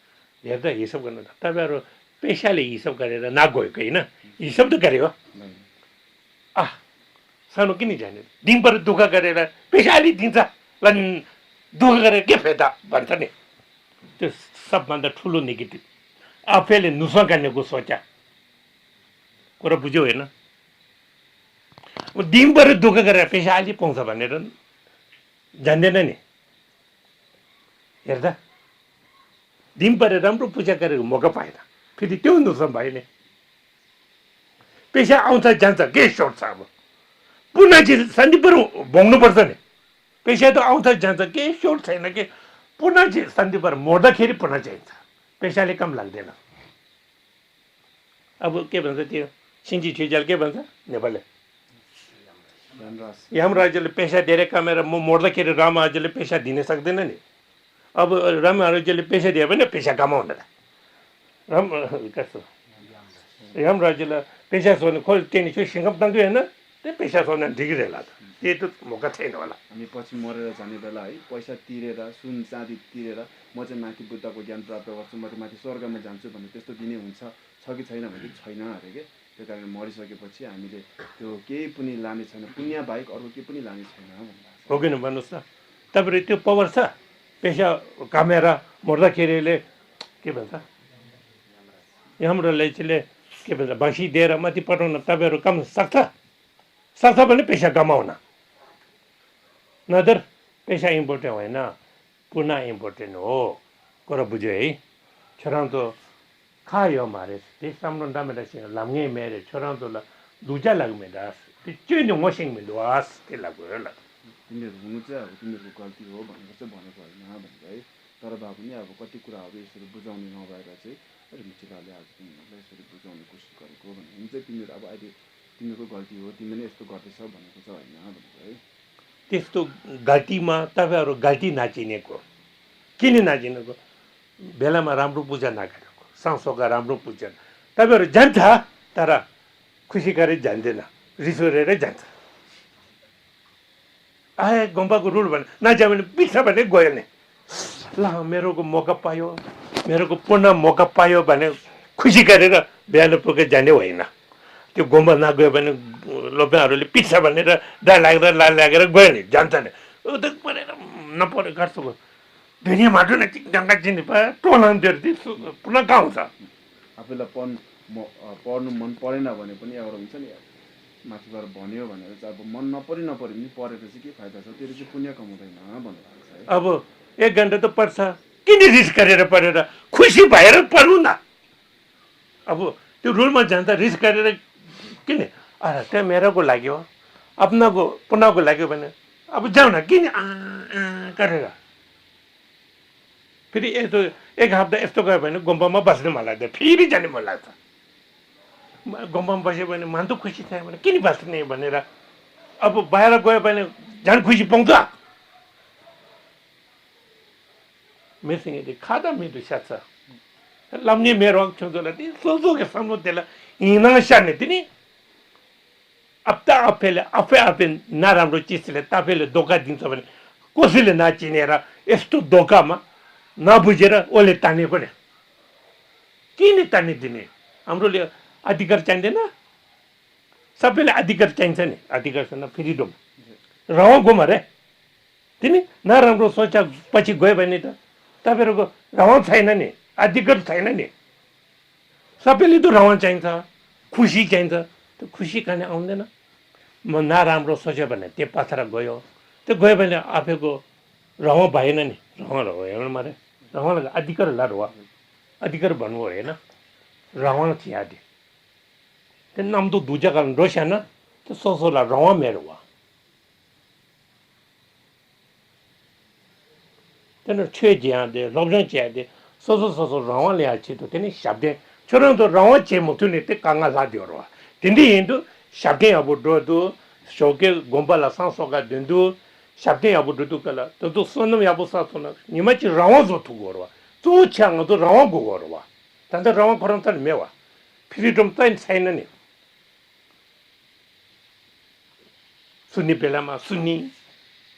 हेर्दा हिसाब गर्नु त, तपाईँहरू पैसाले हिसाब गरेर नगएको होइन, हिसाब त गरे हो। आ, सानो किन जाने? दिनभर दुःख गरेर पैसा अलि दिन्छ, ल नि, दुःख गरेर के फाइदा भन्छ नि? त्यो सबभन्दा ठुलो नेगेटिभ। आफैले नुस्खा गर्नेको सोचा। कुरा बुझ्यो होइन? ऊ दिनभर दुःख गरेर पैसा अलि पाउँछ भनेर जान्दैन नि। हेर्दा दिनभरि राम्रो पूजा गरेको मौका पाएन, फेरि त्यो नुकसान भयो नि। पैसा आउँछ जान्छ, के सर्ट छ अब? पुनाजी शान्ति पर भोग्नुपर्छ नि। पैसा त आउँछ जान्छ, के सर्ट छैन कि। पुनाजी शान्ति पर मर्दाखेरि पुना चाहिन्छ, पैसाले काम लाग्दैन। अब के भन्छ त्यो सिन्जी छुइचाल के भन्छ नेपालले? यमराज। यमराजले पैसा धेरै कमाएर म मर्दाखेरि रामराजले पैसा दिन सक्दैन नि। अब रामराजले पैसा दियो भने पैसा कमाउन त राम कस्तो यमराजले पैसा सोध्नु खोइ त्यहाँनिर सिंहम ताङ्कै होइन, त्यही पैसा सोध्न ढिग्रेला त। त्यही त मौका छैन होला। अनि पछि मरेर जाने बेला है, पैसा तिरेर, सुन चाँदी तिरेर म चाहिँ माथि बुद्धको ज्ञान प्राप्त गर्छु, म त माथि स्वर्गमा जान्छु भन्ने त्यस्तो दिने हुन्छ, छ कि छैन भने छैन अरे के। त्यो कारण मरिसकेपछि हामीले त्यो केही पनि लाने छैन, पुण्य बाहेक अर्को केही पनि लाने छैन भन्नु भएको छ। हो कि होइन भन्नुहोस् त? तपाईँले त्यो पावर छ? पैसा कमाएर मर्दाखेरिले के भन्छ, यमराजले के भन्छ, बाँसी दिएर माथि पठाउन तपाईँहरू काम सक्छ? सक्छ भने पैसा कमाउन। नत्र पैसा इम्पोर्टेन्ट होइन, पुना इम्पोर्टेन्ट हो। कुरा बुझ्यो है? ཁྱོད་རང་ཚོ་ཁ་ཡོད་མ་རེད། དེ་བསམ་བློ་འདྲ་མི་འདྲ་ཞིག་ལབ་མཁན་མེད་རེད། ཁྱོད་རང་ཚོ་ལ་སྡུག་ཅག་ལབ་གི་མི་འདྲ། དེ་ཁྱོད་ནི་ངོ་ཤེས་མི་འདུག་ཨ། དེ་ལབ་དགོས་ལ། तिमीहरूको चाहिँ अब तिमीहरूको गल्ती हो भनेर चाहिँ भनेको होइन भनेर है। तर भए पनि अब कति कुराहरू यसरी बुझाउने नभएर चाहिँ रिमिठीलालले आज तिमीहरूलाई यसरी बुझाउने कोसिस गरेको हो भने, हुन्छ, तिमीहरू अब अहिले तिमीहरूको गल्ती हो, तिमीले यस्तो गर्दैछौ भनेको चाहिँ होइन भनेको है। त्यस्तो गल्तीमा तपाईँहरू गल्ती नचिनेको। किन नचिनेको? बेलामा राम्रो पूजा नगरेको, संसारका राम्रो पूजा। तपाईँहरू जान्छ, तर खुसी गरेर जान्दैन, रिस उठेर जान्छ। आए गुम्बाको रुल भने नजा भने बित्छ भने गयो नि। ल, मेरोको मौका पायो, मेरोको पुनः मौका पायो भने खुसी गरेर बिहान पुगेर जाने होइन। त्यो गुम्बा नगयो भने लोपेहरूले पिट्छ भनेर डर लागेर, लाज लागेर गयो नि, जान्छ नि। ऊ त पढेर नपढे गर्छ। दुनियाँ माटो न चिक जङ्गा चिनी पा टोलाम देर दि पुनः गाउँछ। आफूलाई पढ्नु म- अ, पढ्नु मन परेन भने पनि एउटा हुन्छ नि, माथिबाट भन्यो भनेर चाहिँ अब मन नपरि नपरि पनि पढेर चाहिँ के फाइदा छ, त्यसले चाहिँ पुण्य कमाउँदैन भन्नु भएको छ है। अब एक घन्टा त पढ्छ, किन रिस गरेर पढेर? खुसी भएर पढ्नु न। अब त्यो रुलमा जान्छ, रिस गरेर किन? अरे, त्यो मेरोको लागि हो, अपनाको पुनाको लागि हो भने अब जाऊ न, किन आ, आ, गरेर? फेरि यस्तो एक हप्ता यस्तो गयो भने गुम्बामा बस्ने मन लाग्दैन, फेरि जाने मन लाग्छ। म- गुम्बामा बस्यो भने मन त खुसी छैन भने किन बस्ने भनेर अब बाहिर गयो भने झन् खुसी पाउँछ। मेसिङेले खादा मेदु स्याछ लम्ने मेरो छुन्चोलाई ती सोचोके सम्झो त्यसलाई हिँड्न स्याने तिनी अब त आफैले आफै आफै नराम्रो चिजले तपाईँले धोका दिन्छ भने कसैले नचिनेर यस्तो धोकामा नबुझेर उसले तानेको नि। किन तानिदिने? हाम्रोले अधिकार चाहिँदैन? ས་པེ་ལ་ཨ་དྷི་ཀར་ཅན་ཚ་ནི་ཨ་དྷི་ཀར་ཟེར་ན་ཕི་རི་ཌམ། རང་དབང་དགོས་མ་རེད། དེ་ནི་ན་རམ་རོ་སོ་ཆ་པ་ཅི་དགོས་པ་ནི་ད་ད་པེ་རོ་གོ་རང་དབང་ཚ་ཡིན་ན་ནི་ཨ་དྷི་ཀར་ཚ་ཡིན་ན་ནི། ས་པེ་ལི་དུ་རང་དབང་ཅན་ཚ། ཁུ་ཤི་ཅན་ཚ། དེ་ཁུ་ཤི་ག་ནས་ཨང་དེ་ན། མོ་ན་རམ་རོ་སོ་ཆ་པ་ནི་དེ་པ་ཚ་ར་དགོས་ཡོ། དེ་དགོས་པ་ནི་ཨ་ཕེ་གོ་རང་དབང་པ་ཡིན་ན་ནི་རང་དབང་རོ་ཡོད་མ་རེད། རང་དབང་ལ་ཨ་དྷི་ཀར་ལ་རོ་བ། ཨ་དྷི་ཀར་བ་ནོ་ཡིན་ན། རང་དབང་ཚ་ཡ་དེ། དེ་གནམ་རྡོ་སྡུག་ཅག་ག་ལ་འགྲོ་བྱ་ན་དེ་སོ་སོ་ལ་རང་དབང་མེད་རེད་བ། དེ་ནི་ཆོས་བྱེད་ཡང་དེ་སློབ་སྦྱོང་བྱེད་ཡང་དེ་སོ་སོ་སོ་སོ་རང་དབང་ལེན་ཡ་ཆེད་དུ་དེ་ནི་ཞབས་བརྟན་ཁྱོད་རང་ཚོ་རང་དབང་བྱེད་མ་ཐུབ་ནས་དེ་དཀའ་ངལ་ལྷག་བསྡད་ཡོད་རེད་བ། དེ་འདྲ་ཡིན་དུས་ཞབས་བརྟན་ཡག་པོ་འགྲོ་འདུག་ཞོགས་ཀས་དགོན་པ་ལ་བསང་གསོལ་ག་འདོན་འདུག་ཞབས་བརྟན་ཡག་པོ་འགྲོ་འདུག་ག་ལ་དེ་ཚོ་བསོད་ནམས་ཡག་པོ་བསགས་སོང་ན་ཉི་མ་གཅིག་རང་དབང་བཟོ་ཐུབ་དགོས་རེད་བ། གཙོ་བོ་ཆེ་ང་ཚོ་རང་དབང་དགོས་དགོས་རེད་བ། ད་ལྟ་རང་དབང་ཁོ་རང་རྩ་ནས་མེད་བ། ཕི་རི་ཌམ་རྩ་ནས་ཚ་ཡིན་ན་ནི། སུ་ནི་བེ་ལ་མ་སུ་ནི།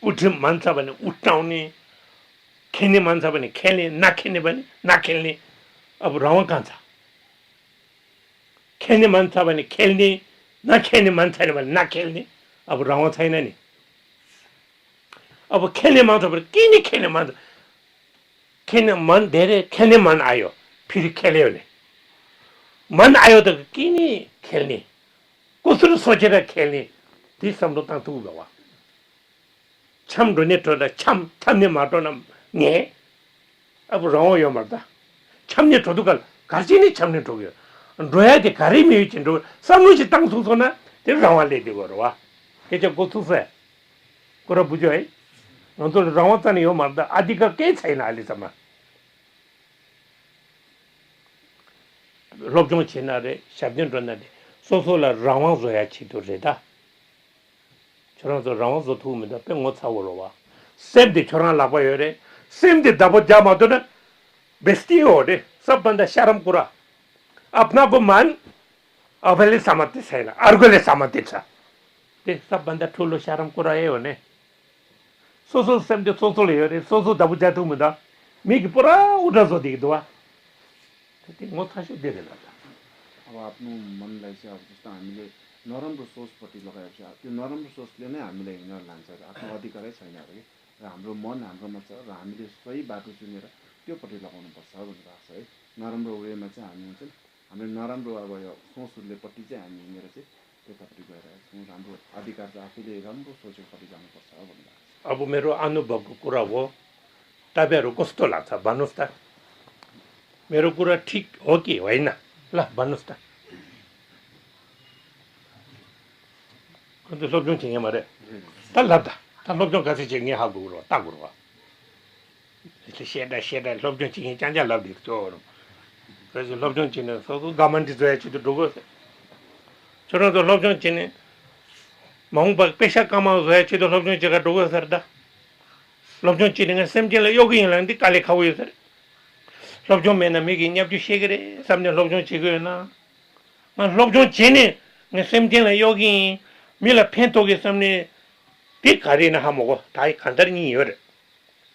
དབུ་ཁྲིད་མ་ཚ་བ་ནི་དབུ་སྐྲང་ནི། ཁེ་ནི་མ་ཚ་བ་ནི་ཁེ་ལི་ན་ཁེ་ནི་བ་ནི་ན་ཁེ་ལི། ཨ་བུ་རང་དབང་གང་ཚ། ཁེ་ནི་མ་ཚ་བ་ནི་ཁེ་ལི་ན་ཁེ་ནི་མ་ཚ་ནི་བ་ནི་ན་ཁེ་ལི། ཨ་བུ་རང་དབང་ཚ་ཡིན་ན་ནི། ཨ་བུ་ཁེ་ནི་མ་ཚ་བ་ནི་ཀི་ནི་ཁེ་ནི་མ་ཚ། ཁེ་ནི་མ་ནི་དེ་རེད་ཁེ་ནི་མ་ནི་ཨ་ཡོ། ཕི་རི་ཁེ་ལི་ཡོ་ནི། མ་ནི་ཨ་ཡོ་ད་ཀི་ནི་ཁེ་ལི་ནི། ཀུ་སུར་སོ་ཆེ་ར་ཁེ་ལི་ནི། དེ་བསམ་བློ་བཏང་ཐུབ་དགོས་བ། འཆམ་འགྲོ་ནས་འགྲོ་ན་འཆམ་འཆམ་ནས་མ་འགྲོ་ན་ངན། ཨ་བུ་རང་དབང་ཡོད་མ་རེད་ད། འཆམ་ནས་འགྲོ་དུས་ག་གར་ཅི་ནས་འཆམ་ནས་འགྲོ་གི་ཡོད། འགྲོ་ཡ་དེ་ག་རེ་མི་ཡོད་ཅིག་འགྲོ་བསམ་བློ་ཞིག་བཏང་ཐུབ་སོང་ན་དེ་རང་དབང་སླེབས་བསྡད་དགོས་རེད་བ། སྐད་ཆ་གོ་ཐུབ་ས། ཀོ་ར་བུ་ཇོ་ཨེ། ང་ཚོ་ལ་རང་དབང་རྩ་ནས་ཡོད་མ་རེད་ད་ཨ་དྷི་ཀར་སྐད་ཚ་ཡིན་ན་ཨ་ལི་ཚ་མ། སློབ་སྦྱོང་བྱེད་ན་རེད་ཞབས་བརྟན་འགྲོ་ན་རེད་སོ་སོ་ལ་རང་དབང་བཟོ་ཡ་ཆེད་དུ་རེད་ད། ཁྱོད་རང་ཚོ་རང་དབང་བཟོ་ཐུབ་མི་འདུག་དཔེ་ངོ་ཚ་བོ་རོ་བ། སེམས་དེ་ཁྱོད་རང་ལག་པ་ཡོད་རེད། སེམས་དེ་བདག་པོ་རྒྱག་མ་ཐུབ་ན། བེ་སྟི་ཡོད་རེད་ས་བན་ད་ཤ་རམ་ཀུ་ར། ཨབ་ན་གོ་མན། ཨ་བེ་ལེ་ས་མ་ཏི་ས་ཡ་ན་ཨར་གོ་ལེ་ས་མ་ཏི་ཚ། དེ་ས་བན་ད་ཁྲུ་ལོ་ཤ་རམ་ཀུ་ར་ཨེ་ཡོད་ནས། སོ་སོའི་སེམས་དེ་སོ་སོ་ལ་ཡོད་རེད་སོ་སོ་བདག་པོ་རྒྱག་ཐུབ་མི་འདུག་མི་གི་པོ་ར་འུ་དྲ་བཟོ་བསྡད་ཀྱི་འདུག་བ། ད་དེ་ངོ་ཚ་ཤོས་དེ་རེད་ལ་ད། ཨ་བ་ཨ་ནུ་མན་ལ་ཤ་བ་ཏང་ཨ་མི་ལེ་ནོ་རམ་རོ་སོ་སི་པ་ཏི་ལོ་ག་ཡ་ཤ་དེ་ནོ་རམ་རོ་སོ་སི་ལེ་ནེ་ཨ་མི་ལེ་ཡིན་ན་ལན་ཚ་ཨ་ཏང་ཨ་དི་ཀ་རེ་ཚ་ཡིན་ན་རེད་ར་ཨམ་རོ་མོ་ན་ཨམ་རོ་མ་ཚ་ར་ཨ་མི་ལེ་སོ་ཡི་བ་ཏུ་ཚུ་ནི་ར་དེ་པ་ཏི་ལོ་གོ་ནོ་པ་ས་བ་ནི་ར་ས་ཡི་ནོ་རམ་རོ་ཝེ་མ་ཚ་ཨ་ནུ་ཚ། ཨ་ནི་ན་རམ་རོ་ཨ་བ་ཡོ་སོང་སུ་ལེ་པ་ཏི་ཙེ་ཨ་ནི་ནི་ར་ཙེ་དེ་ད་པ་ཏི་ག་ར་སོང་རམ་རོ་ཨ་དི་ཀ་ར་ཨ་ཕི་ལེ་རམ་རོ་སོ་ཅོ་པ་ཏི་ཀ་ནི་པ་ས་བ་ནི་ར། ཨ་བུ་མེ་རོ་ཨ་ནུ་བབ་གུ་ཀུ་ར་བོ་ཏ་བེ་རོ་ཀོ་སྟོ་ལ་ཚ་བ་ནུ་སྟ། མེ་རོ་ཀུ་ར་ཁྲིག་ཨོ་ཀེ་བ་ཡིན་ན་ལ་བ་ནུ་སྟ། ཁོ་ཚོ་སློབ་སྦྱོང་བྱེད་ངེས་མ་རེད། ད་ལབ་ད་ད་སློབ་སྦྱོང་ག་ཚོད་བྱེད་ངེས་ཧ་གོ་གི་རོ་ལྟ་དགོས་རོ་བ། ཤེས་དྲ་ཤེས་དྲ་སློབ་སྦྱོང་བྱེད་མཁན་རྐྱང་རྐྱང་ལབ་འདུག་ཅོ། ཁོས་སློབ་སྦྱོང་བྱེད་ནས་སོ་སོ་དགའ་མ་འདྲི་བཟོ་ཡ་ཆེད་དུ་འགྲོ་དགོས་ཟེར། ཁྱོད་རང་ཚོ་སློབ་སྦྱོང་བྱེད་ནས། མ་འོངས་པར་དཔེ་ཤག་སྐར་མ་བཟོ་ཡ་ཆེད་དུ་སློབ་སྦྱོང་བྱེད་ག་འགྲོ་དགོས་ཟེར་ད། སློབ་སྦྱོང་བྱེད་ནས་ངས་སེམས་ཅན་ལ་གཡོག་གི་ཡིན་ལབ་འདི་དཀའ་ལས་ཁག་པོ་ཡོད་ཟེར། སློབ་སྦྱོང་མེད་ན་མི་གིས་བརྙས་བཅོས་ཤེས་ཀྱི་རེད་བསམ་ནས་སློབ་སྦྱོང་བྱེད་ཀྱི་ཡོད་ན། ང་སློབ་སྦྱོང་བྱེད་ནས་ངས་སེམས་ཅན་ལ་གཡོག་གི་ཡིན། མི་ལ་ཕན་ཐོགས་ཀྱི་བསམ་ནས། འདི་ག་རེ་ཡིན་ན་ཧ་མ་གོ་ད་ཡི་གང་ལྟར་གཉིས་ཡོད་རེད།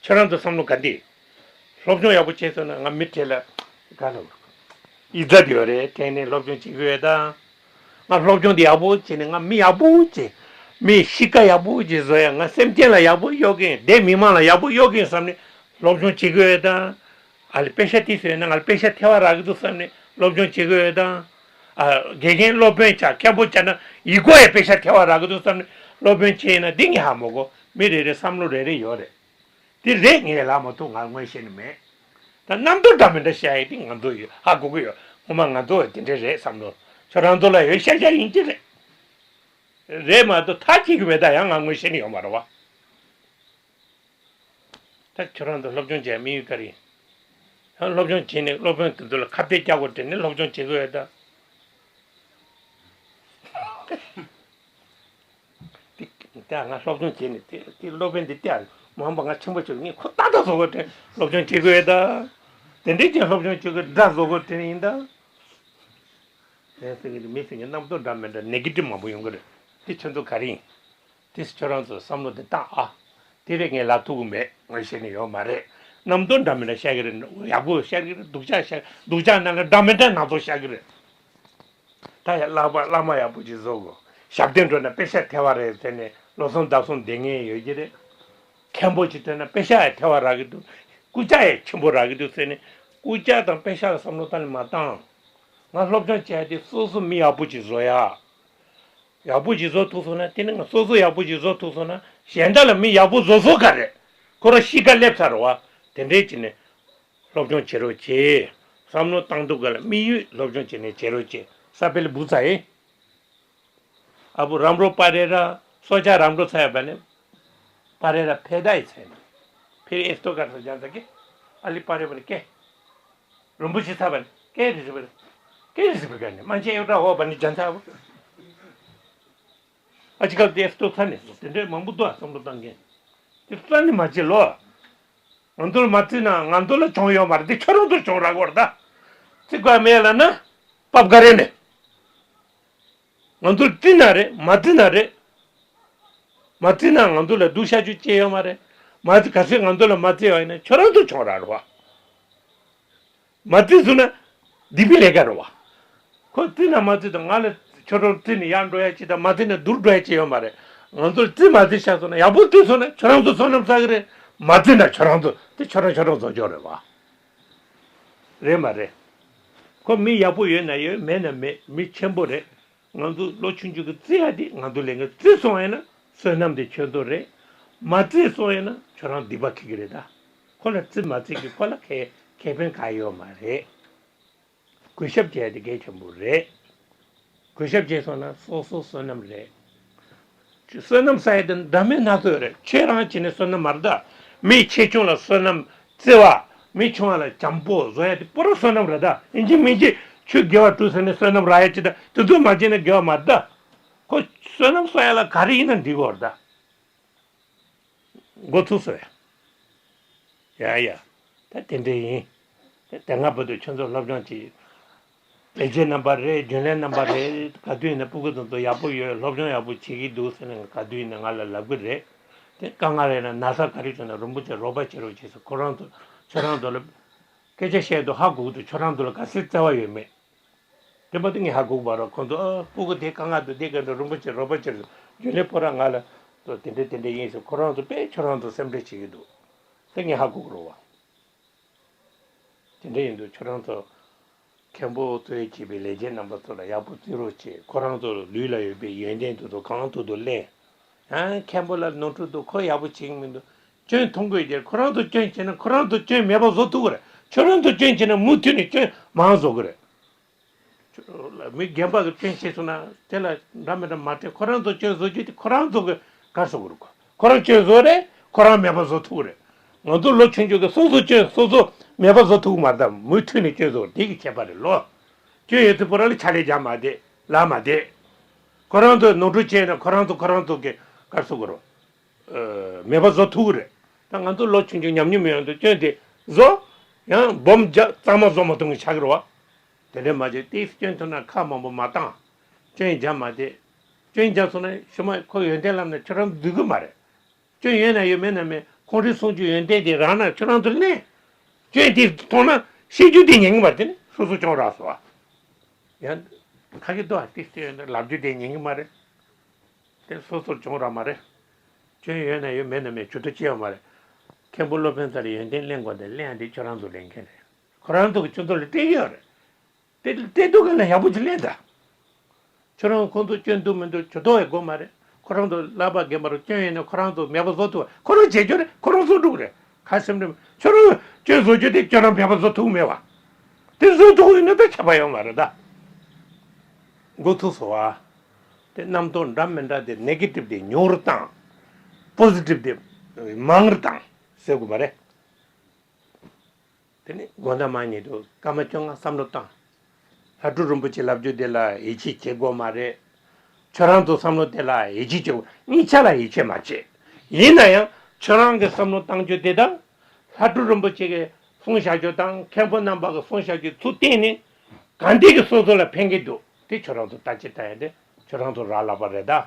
ཁྱོད་རང་ཚོ་བསམ་བློ་ག་འདི། སློབ་སྦྱོང་ཡག་པོ་བྱས་སོང་ན་ང་མི་གྲལ་ལ་ག་ལ་ཡི་ཛད་ཡོད་རེད་དྲན་ནས་སློབ་སྦྱོང་བྱེད་ཀྱི་ཡོད་ད། ང་སློབ་སྦྱོང་འདི་ཡག་པོ་བྱས་ནས་ང་མི་ཡག་པོ་བྱས། མི་གཤིས་ཀ་ཡག་པོ་བྱས་བཟོ་ཡ་ང་སེམས་ཅན་ལ་ཡག་པོ་གཡོག་གིན་སྡེ་མི་མང་ལ་ཡག་པོ་གཡོག་གིན་བསམ་ནས་སློབ་སྦྱོང་བྱེད་ཀྱི་ཡོད་ད། ཨ་ལས་པེ་ཤ་ཏི་སོ་ཡོད་ན་ང་ལ་པེ་ཤ་ཐེ་བ་རག་གི་འདུག་བསམ་ནས་སློབ་སྦྱོང་བྱེད་ཀྱི་ཡོད་ད། ཨ་དགེ་རྒན་སློབ་དཔོན་ཆགས་མཁན་པོ་ཆགས་ན་ཡི་གོ་ཡ་པེ་ཤ་ཐེ་བ་རག་གི་འདུག་བསམ་ནས་སློབ་དཔོན་བྱས་ཡིན་ན་འདི་ངས་ཧ་མ་གོ་མི་རེ་རེ་བསམ་བློ་རེ་རེ་ཡོད་རེད། དེ་རེད་ངས་ལབ་མ་ཐུབ་ང་ངོས་ཤེས་ནི་མེད། ད་རྣམ་རྟོག་འདྲ་མི་འདྲ་བཤད་ཡས་དེ་ང་ཚོ་ཡོད་ཧ་གོ་གི་ཡོད་ངོ་མ་ང་ཚོ་དེ་འདྲས་རེད་བསམ་བློ་ཁྱོད་རང་ཚོ་ལ་ཡོད་ཤ་ཤ་ཡིན་གྱི་རེད། རེད་མ་གཏོགས་ཐག་ཆད་གི་མེད་ད་ཡང་ང་ངོས་ཤེས་ནི་ཡོད་མ་རེད་བ། ད་ཁྱོད་རང་ཚོ་སློབ་སྦྱོང་བྱས་དམིགས་ཡུལ་ག་རེ་ཡིན། ཡང་སློབ་སྦྱོང་བྱས་ནས་སློབ་དཔོན་དེ་ཚོ་ལ་ཁ་གཏད་རྒྱག་དགོས་དྲན་ནས་སློབ་སྦྱོང་བྱེད་དགོས་ཡོད་ད། དེ་དེ་ང་སློབ་སྦྱོང་བྱས་ནས་དེ་དེ་སློབ་དཔོན་འདི་བལྟས་མ་འོངས་པ་ང་ཆེན་པོ་ཆགས་ངས་ཁོ་ཏག་ཏག་བཟོ་དགོས་དྲན་སློབ་སྦྱོང་བྱེད་དགོས་ཡོད་ད། དེ་འདྲས་ཀྱང་སློབ་སྦྱོང་བྱེད་དགོས་འདྲ་བཟོ་དགོས་དྲན་ཡིན་ད། ལན་ཟེར་གི་མི་ཟེར་གི་རྣམ་རྟོག་འདྲ་མི་འདྲ་ནེ་གེ་ཊིབ་མང་པོ་ཡོང་གི་རེད། དེ་ཁྱོད་ཚོ་ག་རེ་ཡིན། དེ་ཁྱོད་རང་ཚོ་བསམ་བློ་དེ་བཏང་ཨ། དེ་རེད་ངས་ལབ་ཐུབ་གི་མེད་ངས་བཤད་ནི་ཡོད་མ་རེད། རྣམ་རྟོག་འདྲ་མི་འདྲ་བཤད་གི་རེད་ཡག་པོ་བཤད་གི་རེད་སྡུག་ཅག་བཤད་སྡུག་ཅག་ནང་ལ་འདྲ་མི་འདྲ་སྣ་ཚོགས་བཤད་གི་རེད། ད་ཡ་བླ་མ་བླ་མ་ཡག་པོ་ཅིག་བཟོ་དགོས། ཞབས་བརྟན་འགྲོ་ན་པེ་ཤ་ཐེ་བ་རེད་ཟེར་ནས་ལོ་གསུམ་ཟླ་གསུམ་བསྡད་མཁན་ཡོད་ཀྱི་རེད། མཁན་པོ་ཅིག་ཐོན་ན་པེ་ཤ་ཡང་ཐེ་བ་རག་གི་འདུག་སྐུ་ལྕགས་ཡང་ཆེན་པོ་རག་གི་འདུག་ཟེར་ནས་སྐུ་ལྕགས་དང་པེ་ཤ་ལ་བསམ་བློ་གཏན་ནས་མ་བཏང་། ང་སློབ་སྦྱོང་བྱས་ཏེ་སོ་སོ་མི་ཡག་པོ་ཅིག་བཟོ་ཡ། ཡག་པོ་ཅིག་བཟོ་ཐུབ་སོང་ན་དེ་ནི་ང་སོ་སོ་ཡག་པོ་ཅིག་བཟོ་ཐུབ་སོང་ན་གཞན་དག་ལ་མི་ཡག་པོ་བཟོ་བཟོ་ག་རེད། ཁོ་རང་གཤིས་ཀ་སླེབས་ཚར་བ། དེ་འདྲའི་ཅིག་ནས་སློབ་སྦྱོང་བྱེད་རོགས་བྱེད། བསམ་བློ་བཏང་དུས་ག་ལ་དམིགས་ཡུལ་སློབ་སྦྱོང་བྱེད་ནས་བྱེད་རོགས་བྱེད། ས་པེ་ལི་བུ་ཚ་ཡིན། ཨ་བུ་རམ་རོ་པ་རེ་ར་སོ་ཆ་རམ་རོ་ཚ་ཡ་བ་ནི་པ་རེ་ར་ཕེ་ད་ཡི་ཚ་ཡི་ཕེ་རི་ཨེ་སྟོ་གར་སོ་ཅང་ཚ་ཀེ་ཨ་ལི་པ་རེ་བ་ནི་ཀེ་རུམ་བུ་ཤི་ཚ་བ་ནི་ཀེ་རི་རི་བ་ཀེ་རི་རི་བ་ག་ནི་མན་ཆེ་ཡོ་ཏྲ་ཧོ་བ་ནི་ཅང་ཚ་བ། ཨ་ཅི་ཀ་ཏེ་སྟོ་ཚ་ནི་སོ་དེ་འདྲའི་མང་པོ་འདུག་ཨ་བསམ་བློ་བཏང་མཁན་དེ་རྩ་ནི་མ་བྱེད་ལོ། ང་ཚོ་ལ་མ་བརྩིས་ན་ང་ཚོ་ལ་གྱོང་ཡོད་མ་རེད་དེ་ཁྱོད་རང་ཚོར་གྱོང་རག་གི་རེད་ད། བརྩི་དགོས་མེད་ལ་ན་སྤབ་ག་རེ་ནས། ང་ཚོར་བརྩིས་ན་རེད་མ་བརྩིས་ན་རེད། མ་བརྩིས་ན་ང་ཚོ་ལ་སྡུག་ཤ་ཆུ་སྐྱེ་ཡོད་མ་རེད། མ་བརྩི་ག་ཚོད་ང་ཚོ་ལ་མ་བརྩི་བ་ཡིན་ན་ཁྱོད་རང་ཚོར་གྱོང་རག་རེད་བ། མ་བརྩིས་སོང་ན་སྡིག་པའི་ལས་ཀ་རེད་བ། ཁོ་བརྩིས་ན་མ་བརྩིས་དང་ང་ལ་ཁྱོད་རང་བརྩིས་ནས་ཡར་འགྲོ་ཡ་ཅི་དང་མ་བརྩིས་ན་སྡུག་འགྲོ་ཡ་ཅི་ཡོད་མ་རེད། ང་ཚོར་བརྩིས་མ་བརྩིས་བཞག་སོང་ན་ཡག་པོ་བརྩིས་སོང་ན་ཁྱོད་རང་ཚོ་བསོད་ནམས་བསགས་གི་རེད། མ་བརྩིས་ན་ཁྱོད་རང་ཚོ་དེ་ཁྱོད་རང་ཁྱོད་རང་བཟོ་ཅོག་རེད་བ། རེད་མ་རེད། ཁོ་མི་ཡག་པོ་ཡོད་ན་ཡོད་མེད་ན་མེད་མི་ཆེན་པོ་རེད། ང་ཚོ་ལོ་ཆུང་ཆུང་གི་བརྩི་ཡ་དེ་ང་ཚོ་ལས་ངན་བརྩི་སོང་ཡིན་ན་བསོད་ནམས་དེ་ཁྱོད་ཚོ་རེད། མ་བརྩི་སོང་ཡིན་ན་ཁྱོད་རང་སྡིག་པ་འཁྱེར་གི་རེད་ད། ཁོ་ལ་བརྩི་མ་བརྩི་གི་ཁོ་ལ་ཁེ་ཁེ་ཕན་ག་ཡོད་མ་རེད། གུས་ཞབས་བྱས་ཏེ་གལ་ཆེན་པོ་རེད། གུས་ཞབས་བྱས་སོང་ན་སོ་སོ་བསོད་ནམས་རེད། བསོད་ནམས་ཟེར་ཡ་དེ་འདྲ་མིན་སྣ་ཚོགས་རེད། ཁྱེད་རང་བྱས་ནས་བསོད་ནམས་མ་རེད་ད། མི་ཆེ་ཆུང་ལ་བསོད་ནམས་བརྩི་བ། མི་ཆུང་བ་ལ་བྱམས་པོ་བཟོ་ཡ་དེ་པོ་ར་བསོད་ནམས་རེད་ད། ཡིན་གཅིག་མིན་གཅིག་ཆོས་དགེ་བ་སྒྲུབ་ཟེར་ནས་བསོད་ནམས་རག་ཡ་ཅི་ད་དེ་ཚོ་མ་བྱས་ན་དགེ་བ་མ་རེད་ད། ཁོ་བསོད་ནམས་གསོག་ཡ་ལ་ག་རེ་ཡིན་ན་འགྲིག་གི་རེད་ད། འགོ་ཚུགས་སོང་། ཡ་ཡ། ད་དེ་འདྲ་ཡིན། དེ་སྔ་བར་དུ་ཁྱོད་ཚོ་སློབ་སྦྱོང་བྱེད། ལས་བྱེད་རྣམ་པ་རེད། རྒྱུན་ལས་རྣམ་པ་རེད། ག་དུས་ཡིན་ན་སྤུ་གུ་དེ་ཚོ་ཡག་པོ་ཡོད། སློབ་སྦྱོང་ཡག་པོ་བྱེད་ཀྱི་འདུག་ཟེར་ནས་ག་དུས་ཡིན་ན་ང་ལ་ལབ་གི་རེད། དེ་དཀའ་ངལ་རེད་ན་ན་ཚ་ག་རེ་བྱུང་ན་རིན་པོ་ཆེ་རོགས་པ་བྱེད་རོགས་བྱེད་ཟེར། ཁོ་རང་ཚོ་ཁྱོད་རང་ཚོ་ལ་སྐད་ཆ་བཤད་དུས་ཧ་གོ་གི་འདུག་ཁྱོད་རང་ཚོ་ལ་ག་ཚོད་བརྩེ་བ་ཡོད་མེད། དེ་མ་གཏོགས་ངས་ཧ་གོ་གི་མ་རེད། ཁོང་ཚོ་ཨ་སྤུ་གུ་དེ་དཀའ་ངལ་འདུག་དེ་ག་འདྲ་རིན་པོ་ཆེ་རོགས་པ་བྱེད་རྒྱུན་ལས་ཕོ་བྲང་ང་ལ་དེ་འདྲ་དེ་འདྲ་ཡིན་ཟེར། ཁོ་རང་ཚོ་དཔེ་ཁྱོད་རང་ཚོ་སེམས་ཁྲལ་བྱེད་ཀྱི་འདུག་དེ་ངས་ཧ་གོ་གི་རེད་བ། དེ་འདྲ་ཡིན་དུས་ཁྱོད་རང་ཚོ་མཁན་པོ་གཙོས་བྱས་པའི་ལས་བྱེད་རྣམ་པ་ཚོ་ལ་ཡག་པོ་བརྩི་རོགས་བྱེད། ཁོ་རང་ཚོ་ལུས་ལ་ཡོད་པའི་ཡོན་ཏན་དེ་ཚོ་གང་ཐུབ་ཐུབ་ལེན། ཡང་མཁན་པོ་ལ་ནོར་འཁྲུལ་འདུག་ཁོ་ཡག་པོ་བྱེད་ཀྱི་མི་འདུག་སྐྱོན་མཐོང་དགོས་ཀྱི་རེད། ཁོ་རང་ཚོ་སྐྱོན་བྱས་ན་ཁོ་རང་ཚོ་སྐྱོན་མེད་པ་བཟོ་ཐུབ་ཀྱི་རེད། ཁྱོད་རང་ཚོ་སྐྱོན་བྱས་ན་མུ་མཐུད་ནས་སྐྱོན་མང་བཟོ་གི་རེད། མི་རྒན་པ་གི་སྐྱོན་བྱས་སོང་ན་དེ་ལ་འདྲ་མི་འདྲ་མ་དྲན། ཁོ་རང་ཚོ་སྐྱོན་བཟོ་རྒྱུ་དེ་ཁོ་རང་ཚོ་གི་ག་རེ་ཟེར་དགོས་རེད། ཁོ་རང་སྐྱོན་བཟོ་རེད། ཁོ་རང་མེད་པ་བཟོ་ཐུབ་རེད། ང་ཚོ་ལོ་ཆུང་ཆུང་གི་སོ་སོ་སྐྱོན་སོ་སོ་མེད་པ་བཟོ་ཐུབ་མ་རེད། ད་མུ་མཐུད་ནས་སྐྱོན་བཟོ་དེ་གི་ཁྱད་པར་རེད་ལོ། སྐྱོན་ཡོད་ཚེ་པོ་ར་ལ་ཕྱག་ལས་རྒྱག་མ་བསྡད་ལབ་མ་བསྡད། ཁོ་རང་ཚོ་ནོར་འཁྲུལ་བྱས་ན་ཁོ་རང་ཚོ་ཁོ་རང་ཚོ་གི་ག་རེ་ཟེར་དགོས་རེད། མེད་པ་བཟོ་ཐུབ་ཀྱི་རེད། ད་ང་ཚོ་ལོ་ཆུང་ཆུང་ཉམས་མྱོང་མེད་ཡོང་དུས་སྐྱོན་དེ་བཟོ། ཡང་སྦོམ་རྒྱག་གཙང་མ་བཟོ་མ་ཐུབ་མཁན་ཆགས་ཀྱི་རེད་བ། དེ་འདྲ་མ་བྱེད། ཏིས་སྐྱོན་ཐུབ་ན་ཁ་མང་པོ་མ་བཏང་། སྐྱོན་རྒྱག་མ་བསྡད། སྐྱོན་རྒྱག་སོང་ན་ཞུ་མ་ཁོ་ཡོན་ཏན་ལབ་ན་ཁྱོད་རང་འདུག་གི་མ་རེད། སྐྱོན་ཡོད་ན་ཡོད་མེད་ན་མེད་ཁོང་ཁྲོའི་སྲུང་སྐྱོབ་ཡོན་ཏན་དེ་རག་ན་ཁྱོད་རང་ཚོ་ལེན། སྐྱོན་དེ་མཐོང་ན་ཤེས་རྒྱུ་དེ་ཉན་གི་མ་རེད། དེ་ནི་སོ་སོ་སྐྱོན་རག་སོང་བ། ཡང་ཁ་གི་ཏོ་ཏིས་སྐྱོན་ཡོད་ན་ལབ་རྒྱུ་དེ་ཉན་གི་མ་རེད། དེ་སོ་སོར་སྦྱོང་ར་མ་རེད། སྐྱོན་ཡོད་ན་ཡོད་མེད་ན་མེད་ཇུས་གཏོགས་བྱེད་ཡོད་མ་རེད། མཁན་པོ་སློབ་དཔོན་ཚོ་ལ་ཡོན་ཏན་ལེན་དགོས་དེ་ལེན་ཡ་དེ་ཁྱོད་རང་ཚོ་ལེན་མཁན་རེད། ཁོ་རང་ཚོ་གི་ཁྱོད་ཚོ་ལ་སྤྲད་ཀྱི་ཡོད་རེད། དེ་སྤྲད་དུས་ག་ལ་ཡག་པོ་ཅིག་ལེན་ད། ཁྱོད་རང་ཁོང་ཚོ་སྐྱོན་འདུག་མི་འདུག་ཇུས་གཏོགས་ཡང་དགོས་མ་རེད། ཁོ་རང་ཚོ་བསླབ་པ་རྒན་པ་རུ་སྐྱོན་ཡོད་ན་ཁོ་རང་ཚོ་མེད་པ་བཟོ་ཐུབ་པ་ཁོ་རང་བྱེད་རྒྱུ་རེད། ཁོ་རང་བཟོ་འགྲོ་གི་རེད། ཁ་སེམས་ཁྲལ་ཁྱོད་རང་སྐྱོན་བཟོ་རྒྱུ་དེ་ཁྱོད་རང་མེད་པ་བཟོ་ཐུབ་མེད་པ། དེ་བཟོ་ཐུབ་ཡོད་ན་ད་ཁྱད་པར་ཡོད་མ་རེད་ད། འགོ་ཚུགས་སོང་བ། དེ་རྣམ་རྟོག་འདྲ་མི་འདྲ་དེ་ནེ་གེ་ཊིབ་དེ་ཉུང་རུ་བཏང་། པོ་ཟི་ཊིབ་དེ་མང་རུ་བཏང་ཟེར་དགོས་པ་རེད། དེ་ནི་དགོང་དག་མ་ཉལ་དུས་སྐར་མ་བཅོ་ལྔ་བསམ་བློ་བཏང་། ལྷ་སྒྲུབ་རིན་པོ་ཆེ་ལབ་རྒྱུ་དེ་ལ་ཡིད་ཆེས་བྱེད་དགོས་མ་རེད། ཁྱོད་རང་ཚོ་བསམ་བློ་དེ་ལ་ཡིད་ཆེས་བྱེད་དགོས། གཉིས་ཆ་ལ་ཡིད་ཆེས་མ་བྱེད། ཡིན་ན་ཡང་ཁྱོད་རང་གི་བསམ་བློ་བཏང་རྒྱུ་དེ་དང་། ལྷ་སྒྲུབ་རིན་པོ་ཆེ་གིས་གསུངས་བཞག་རྒྱུ་དང་མཁན་པོ་རྣམ་པ་གིས་གསུངས་བཞག་རྒྱུ་ཚུར་བསྟན་ནས། གང་འདི་གིས་སོ་སོ་ལ་ཕན་གྱི་འདུག་དེ་ཁྱོད་རང་ཚོ་ལྟ་ཅི་ལྟ་ཡ་དེ་ཁྱོད་རང་ཚོ་རག་ལས་པ་རེད་ད།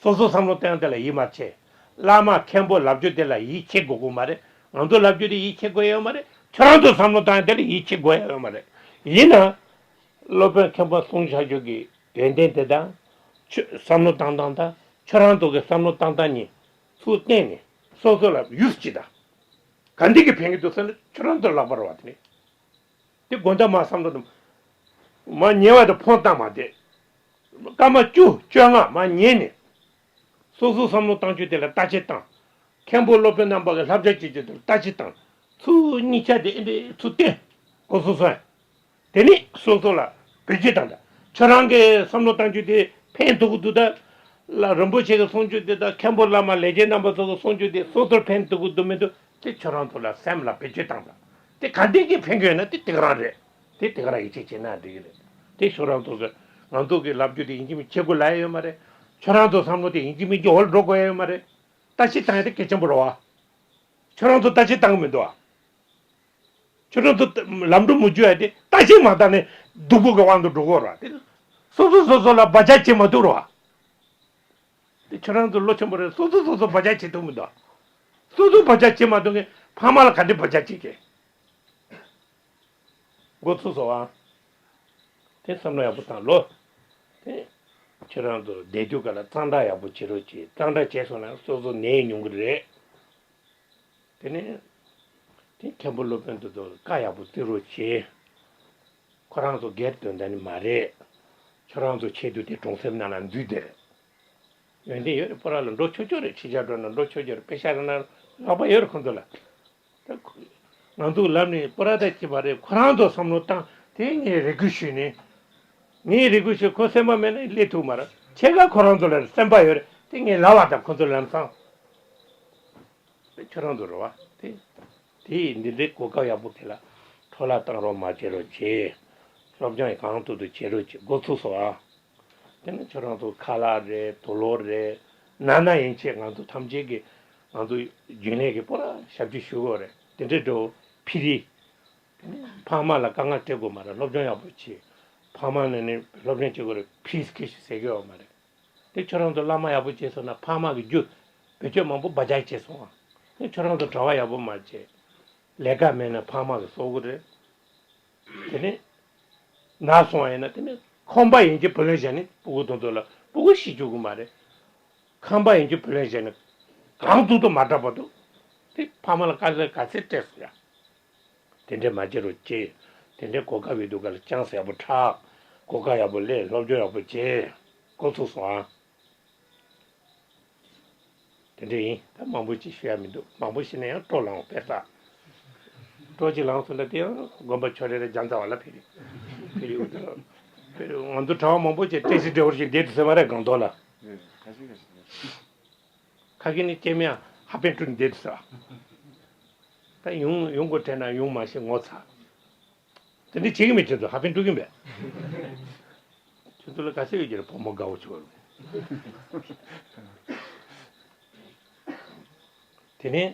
སོ་སོ་བསམ་བློ་བཏང་དེ་ལ་ཡིད་མ་ཆེས། བླ་མ་མཁན་པོ་ལབ་རྒྱུ་དེ་ལ་ཡིད་ཆེས་དགོས་ཀྱི་མ་རེད། ང་ཚོ་ལབ་རྒྱུ་དེ་ཡིད་ཆེས་དགོས་ཡ་ཡོད་མ་རེད། ཁྱོད་རང་ཚོ་བསམ་བློ་བཏང་དེ་ལ་ཡིད་ཆེས་དགོས་ཡ་ཡོད་མ་རེད། ཡིན་ན། སློབ་དཔོན་མཁན་པོ་གསུངས་བཞག་རྒྱུ་གི་ཡོན་ཏན་དེ་དང་། ཁྱོད་བསམ་བློ་བཏང་སྟངས་དང་ཁྱོད་རང་ཚོ་གི་བསམ་བློ་བཏང་སྟངས་གཉིས་ཚུར་བསྟན་ནས་སོ་སོ་ལ་ཡུས་ཅི་དང་། ག་འདི་གི་ཕན་གི་འདུག་ཟེར་ན་ཁྱོད་རང་ཚོ་ལག་པར་བ་དེ་ནི། དེ་དགོན་བདག་མ་བསམ་བློ་དང་། མ་ཉེ་བ་དང་ཕོན་བཏང་མ་དེ། སྐར་མ་བཅུ་བཅོ་ལྔ་མ་ཉེ་ནས། སོ་སོའི་བསམ་བློ་བཏང་རྒྱུ་དེ་ལ་བརྟག་དཔྱད་བཏང་། མཁན་པོ་སློབ་དཔོན་རྣམ་པ་གི་བསླབ་བྱ་བྱེད་རྒྱུ་དེ་ལ་བརྟག་དཔྱད་བཏང་། ཚུར་གཉིས་ཆ་དེ་ཨེ་འདྲས་ཚུར་བསྟན། སྒོ་སོ་སོ་ཡང་། དེ་ནི་སོ་སོ་ལ་བེད་སྤྱོད་བཏང་དང་། ཁྱོད་རང་གི་བསམ་བློ་བཏང་རྒྱུ་དེ་ཕན་ཐོགས་ཀྱི་འདུག་ད། ལ་རིན་པོ་ཆེ་གི་གསུང་རྒྱུ་དེ་དང་མཁན་པོ་བླ་མ་ལས་ཀྱི་རྣམ་པ་ཚོ་གི་གསུང་རྒྱུ་དེ་སོ་སོར་ཕན་ཐོགས་ཀྱི་འདུག་མི་འདུག་དེ་ཁྱོད་རང་ཚོ་ལ་སེམས་ལ་བེད་སྤྱོད་བཏང་དང་། དེ་ག་འདྲས་ཀྱི་ཕན་གྱི་ཡོད་ན་དེ་དེ་ག་རང་རེད། དེ་དེ་ག་རང་ཡིད་ཆེས་བྱེད་ན་འགྲིག་གི་རེད། དེ་ཁྱོད་རང་ཚོ་གི་ང་ཚོ་གི་ལབ་རྒྱུ་དེ་ཡིན་གཅིག་མིན་གཅིག་བྱེད་དགོས་ལབ་ཡ་ཡོད་མ་རེད། ཁྱོད་རང་ཚོ་བསམ་བློ་དེ་ཡིན་གཅིག་མིན་གཅིག་འོག་ལ་འགྲོ་དགོས་ཡ་ཡོད་མ་རེད། ད་ཅི་བཏང་ཡ་དེ་གལ་ཆེན་པོ་རེད་བ། ཁྱོད་རང་ཚོ་ད་ཅི་བཏང་གི་མི་འདུག་བ། ཁྱོད་རང་ཚོ་ལམ་འགྲོ་མི་འཇུ་ཡ་དེ་ལྟ་ཞིག་མ་བཏང་ནས་སྡུག་པོ་གི་དབང་དུ་འགྲོ་གོ་ར་དེ། སོ་སོ་སོ་སོ་ལ་བག་ཆགས་བྱེད་མ་ཐུབ་ར། དེ་ཁྱོད་རང་ཚོ་བློ་ཆེན་པོ་རེད། སོ་སོ་སོ་སོ་བག་ཆགས་བྱེད་ཐུབ་མི་འདུག་སོ་སོ་བག་ཆགས་བྱེད་མ་ཐུབ་མཁན་ཕ་མ་ལ་ག་འདྲ་བག་ཆགས་བྱེད་ཀྱི། འགོ་ཚུགས་སོང་ཨ། དེ་བསམ་བློ་ཡག་པོ་བཏང་ལོ། དེ་ཁྱོད་རང་ཚོ་བསྡད་དུས་ག་ལ་གཙང་སྦྲ་ཡག་པོ་བྱེད་རོགས་གྱིས། གཙང་སྦྲ་བྱས་སོང་ན་སོ་སོ་ནད་ཉུང་གི་རེད། དེ་ནས་དེ་མཁན་པོ་སློབ་དཔོན་དེ་ཚོ་བཀའ་ཡག་པོ་བརྩི་རོགས་བྱེད། ཁོ་རང་ཚོ་སྒེར་དོན་དག་ནི་མ་རེད། ཁྱོད་རང་ཚོ་ཆེད་དུ་དེ་གྲོང་གསེབ་ནང་ལ་འཛུལ་བསྡད་རེད། ཡོན་ཏན་ཡོད་རེད། སྤོ་ར་ལ་འགྲོ་ཆོག་ཆོག་རེད། ཕྱི་རྒྱལ་འགྲོ་ན་འགྲོ་ཆོག་ཆོག་རེད། པེ་ཤ་ར་ན་ལག་པ་ཡོད་རེད་ཁོང་ཚོ་ལ། ད་ཁོ་ང་ཚོ་ལབ་ནས་སྤོ་ར་ད་ཅི་བ་རེད། ཁོ་རང་ཚོ་བསམ་བློ་བཏང་དེ་ངས་རེ་སྐུལ་ཞུས་ནས། ངས་རེ་སྐུལ་ཞུས་ཁོ་སེམས་པ་མེད་ན་སླེབས་ཐུབ་མ་རེད། ཁྱེད་ཀ་ཁོ་རང་ཚོ་ལ་སེམས་པ་ཡོད་རེད། དེ་ངས་ལབ་པ་དང་ཁོ་ཚོ་ལམ་སང་། དེ་ཁྱོད་རང་ཚོ་རེད་བ། དེ་དེ་ཡིས་འདི་འདྲའི་གོ་སྐབས་ཡག་པོ་དེ་ལ་འཕྲོ་བརླག་བཏང་རོགས་མ་བྱེད་རོགས་བྱེད། སློབ་སྦྱོང་ཡི་གང་ཐུབ་ཐུབ་བྱེད་རོགས་བྱེད། འགོ་ཚུགས་སོང་ཨ། དེ་ནི་ཁྱོད་རང་ཚོ་ཁ་ལག་རེད། དུག་ལོག་རེད། ན་ན་ཡན་ཆད་ང་ཚོ་ཐམས་ཅད་ཀྱིས་ང་ཚོ་རྒྱུན་ལས་ཀྱི་སྤོ་ར་ཞབས་ཕྱི་ཞུ་དགོས་རེད། དེ་འདྲའི་འགྲོ་ཕི་རི། དེ་ནི་ཕ་མ་ལ་དཀའ་ངལ་སྤྲད་དགོས་མ་རེད། སློབ་སྦྱོང་ཡག་པོ་བྱེད། ཕ་མ་ནས་ནི་སློབ་སྦྱོང་བྱེད་དགོས་རེད། ཕི་རི་སྐད་ཞིག་ཟེར་གི་ཡོད་མ་རེད། དེ་ཁྱོད་རང་ཚོ་བླ་མ་ཡག་པོ་བྱས་སོང་ན་ཕ་མ་གི་རྒྱུ་བེད་སྤྱོད་མང་པོ་བ་ཇག་བྱས་སོང་ཨ། དེ་ཁྱོད་རང་ཚོ་གྲྭ་པ་ཡག་པོ་མ་བྱས། ལས་ཀ་མེད་ན་ཕ་མ་གི་གསོག་གི་རེད། དེ་ནས་ན་སོང་བ་ཡིན་ན་དེ་ནས་ཁང་པ་ཡིན་གྱི་བུ་ལོན་བཞག་ནས་སྤུ་གུ་དེ་ཚོ་ལ་སྤུ་གུ་ཤི་བཅུག་གི་མ་རེད། ཁང་པ་ཡིན་གྱི་བུ་ལོན་བཞག་ནས་གང་ཐུབ་ཐུབ་མ་དྲག་པ་འདུག་དེ་ཕ་མ་ལ་དཀའ་ལས་ག་ཚད་སྤྲད་སོང་ཡ། དེ་འདྲས་མ་བྱེད་རོགས་གྱིས། དེ་འདྲས་གོ་སྐབས་ཡོད་དུས་ག་ལ་ཅན་སི་ཡག་པོ་འཁྲབ། གོ་སྐབས་ཡག་པོ་ལེན། སློབ་སྦྱོང་ཡག་པོ་བྱེད། འགོ་ཚུགས་སོང་ཨ། དེ་འདྲས་ཡིན། ད་མང་པོ་ཅིག་ཞུ་ཡ་མི་འདུག་མང་པོ་ཞུས་ན་ཡང་སྤྲོ་ལངས་དཔེ་ས། སྤྲོ་ཅིག་ལངས་སོང་ན་དེ་ཡང་དགོན་པ་ཆོས་རེ་རེ་རྒྱ་མཚོ་བ་ལ་ཕེབས། ཕེབས་ཡོད་དོ། ཕེབས་ང་ཚོ་གྲྭ་པ་མང་པོ་ཅིག་བཀྲ་ཤིས་བདེ་བར་ཞིག་བསྡད་དུ་ཟེར་བ་རེད་སྒང་ཏོག་ལ། ཁ་ཤས་ནི་སྐྱེ་མེད་ཧ་པན་ཀྲུན་འདེད་ཟ། ད་ཡོང་ཡོང་དགོས་དྲན་ན་ཡོང་མ་ཤེས་ངོ་ཚ། དེ་འདྲ་བྱེད་ཀྱི་མེད། ཁྱོད་ཚོ་ཧ་པན་ཀྲུན་གྱི་མེད། ཁྱོད་ཚོ་ལ་ག་ཚོད་ཡོད་ཀྱི་རེད། བུ་མོ་དགའ་བོ་བྱེད་དགོས། དེ་ནས་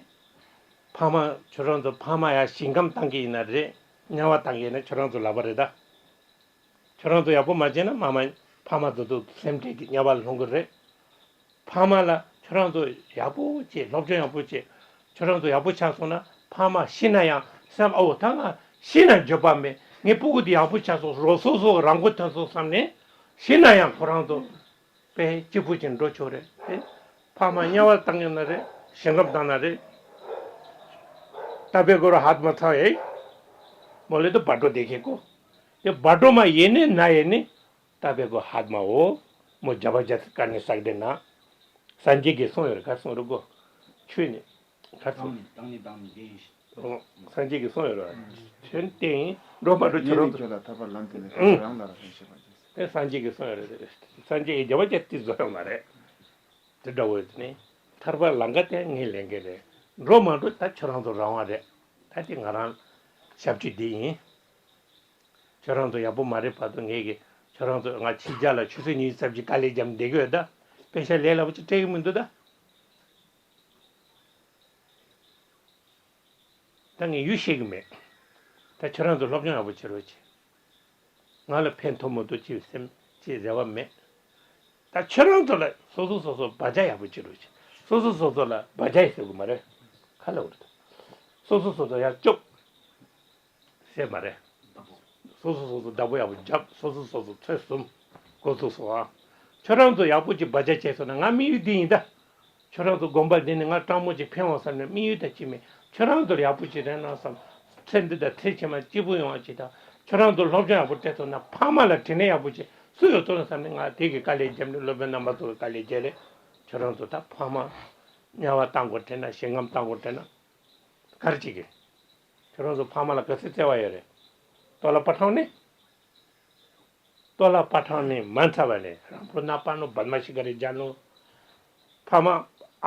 ཕ་མ་ཁྱོད་རང་ཚོ་ཕ་མ་ཡ་ཞིང་ཁམས་བཏང་གི་ཡིན་ན་རེད། དམྱལ་བ་བཏང་གི་ཡིན་ན་ཁྱོད་རང་ཚོ་ལག་པ་རེད་ད། ཁྱོད་རང་ཚོ་ཡག་པོ་མ་བྱས་ན་མ་མ་ཕ་མ་ཚོ་ཚོ་སེམས་ཁྲལ་གྱི་དམྱལ་བ་ལ་ལྷུང་གི་རེད། ཕ་མ་ལ་ཁྱོད་རང་ཚོ་ཡག་པོ་བྱེད། སློབ་སྦྱོང་ཡག་པོ་བྱེད། ཁྱོད་རང་ཚོ་ཡག་པོ་ཆགས་སོང་ན་ཕ་མ་ཤི་ན་ཡང་སེམས་ཨ་འོ་ད་ང་ཤི་ན་འགྱོད་པ་མེད། ངའི་སྤུ་གུ་དེ་ཡག་པོ་ཆགས་སོང་། རོགས་སོ་སོ་རང་མགོ་ཐོན་སོང་བསམ་ནས་ཤི་ན་ཡང་ཁོ་རང་ཚོ་དཔེ་སྐྱིད་པོ་ཅིག་འགྲོ་ཆོག་རེད་དེ། ཕ་མ་དམྱལ་བ་བཏང་ཡོད་ན་རེད། ཞིང་ཁམས་བཏང་ན་རེད། ད་པེ་གོ་ར་ཧད་མ་ཚ་ཡེ། མོ་ལེ་དུ་བ་ཏྲོ་དེ་ཁེ་གོ། དེ་བ་ཏྲོ་མ་ཡེ་ནི་ན་ཡེ་ནི། ཏ་པེ་གོ་ཧད་མ་འོ། མོ་ཇ་བ་ཇ་སི་ཀ་ནི་སག་དེ་ན། སངས་རྒྱས་ཀྱིས་གསུངས་ཡོད་རེད། ག་སོང་རུ་གོ། ཆོས་ནི། ག་སོང་། བཏང་ནི་བཏང་ནི་བཏང་ནི་དེ་ཡིན་ཞིག་ཨོ། སངས་རྒྱས་ཀྱིས་གསུངས་ཡོད་རེད། ཆོས་ནི་བསྟན་ཡིན་འགྲོ་མ་འགྲོ་ཁྱོད་རང་ཚོ། ཁྱོད་ལ་ཐར་པ་ལམ་དེ་ནི་ཨང་། རང་ལ་ར་ལྷན་ཞིག་པ་ཅེས། དེ་སངས་རྒྱས་ཀྱིས་གསུངས་ཡོད་རེད། སངས་རྒྱས་ཀྱིས་ཇ་བ་ཇ་སི་བཟོ་ཡོད་མ་རེད། དེ་འདྲ་བོ་ཡོད་ནི། ཐར་པ་ལམ་ཀ་དེ་ངས་ལེན་གི་རེད། འགྲོ་མ་འགྲོ་ད་ཁྱོད་རང་ཚོ་རང་དབང་རེད། ད་དེ་ང་རང་ཞབས་ཕྱི་འདི་ཡིན། ཁྱོད་རང་ཚོ་ཡག་པོ་མ་རེད་བར་དུ་ངས་ཀྱི་ཁྱོད་རང་ཚོ་ང་ཕྱི་རྒྱལ་ལ་ཆུ་ཚོད་ཉི་ཤུ་རྩ་བཞི་དཀའ་ལས་བརྒྱབ་བསྡད་ཀྱི་ཡོད་ད། པེ་ཤ་ལས་སླ་པོ་ཅིག་སྤྲད་ཀྱི་མི་འདུག་ད། ད་ངས་ཡུལ་ཤེས་ཀྱི་མེད། ད་ཁྱོད་རང་ཚོ་སློབ་སྦྱོང་ཡག་པོ་བྱེད་རོགས་བྱེད། ང་ལ་ཕན་ཐོགས་མི་ཐོགས་ཅིའི་སེམས་ཅིའི་རེ་བ་མེད། ད་ཁྱོད་རང་ཚོ་ལ་སོ་སོ་སོ་སོ་བ་ཇ་ཡག་པོ་བྱེད་རོགས་བྱེད། སོ་སོ་སོ་སོ་ལ་བ་ཇ་ཡི་ཟེར་དགོས་མ་རེད། ཁ་ལ་འུར་ད། སོ་སོ་སོ་སོ་ཡར་སྐྱོབ། ཟེར་མ་རེད། སོ་སོ་སོ་སོ་བདག་པོ་ཡག་པོ་རྒྱབ། སོ་སོ་སོ་སོ་ཚོད་གསུམ། འགོ་ཚུགས་སོང་ཨ། ཁྱོད་རང་ཚོ་ཡག་པོ་ཅིག་བ་ཅག་བྱས་སོང་ན་ང་དམིགས་ཡུལ་འདི་ཡིན་ད། ཁྱོད་རང་ཚོ་དགོན་པ་འདི་ནས་ང་སྤྲང་མོ་ཅིག་ཕན་འོང་བསམ་ནས་དམིགས་ཡུལ་དང་གཅིག་མེད། ཁྱོད་རང་ཚོར་ཡག་པོ་ཅིག་རེད་ན་བསམ། ཚེ་འདི་དང་ཚེ་ཕྱི་མ་སྐྱིད་པོ་ཡོང་བ་ཅིག་དང་། ཁྱོད་རང་ཚོ་སློབ་སྦྱོང་ཡག་པོ་སྤྲད་ཐུབ་ན་ཕ་མ་ལ་དྲིན་ལན་ཡག་པོ་ཅིག་སུ་ཡོད་ཐུབ་ན་བསམ་ནས་ང་དེ་གི་དཀའ་ལས་བརྒྱབ་ནས་སློབ་དཔོན་རྣམ་པ་ཚོ་གི་དཀའ་ལས་བརྒྱབ་ལས། ཁྱོད་རང་ཚོ་ད་ཕ་མ་དམྱལ་བ་གཏང་དགོས་དྲན་ན་ཞིང་ངམ་གཏང་དགོས་དྲན་ན་ག་རེ་བྱེད་ཀྱི། ཁྱོད་རང་ཚོ་ཕ་མ་ལ་ག་ཚོད་བརྩེ་བ་ཡོད་རེད། ལྟོ་ལ་པ་ཁྲང་ནི། ལྟོ་ལ་པ་ཁྲང་ནི་མ་འཚལ་བ་ནི་རམ་རོ་ན་པ་ནོ་བན་མ་ཤི་ག་རེ་ཇ་ནོ། ཕ་མ་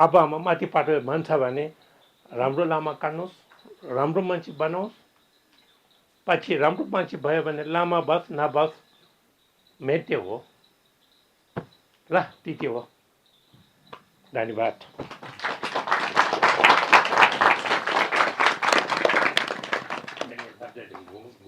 ཨ་བ་མ་མ་ཏི་པ་ཏོ་མ་འཚལ་བ་ནི་རམ་རོ་ལ་མ་ཀ་ནོ། རམ་རོ་མ་ཅི་བ་ནོ། པ་ཆི་རམ་རོ་མ་ཅི་བ་ཡོད་པ་ནི་བླ་མ་བས་ན་བས། མེད་དེ་འོ། ལ་ཏི་ཏི་འོ། ད་ནི་བ།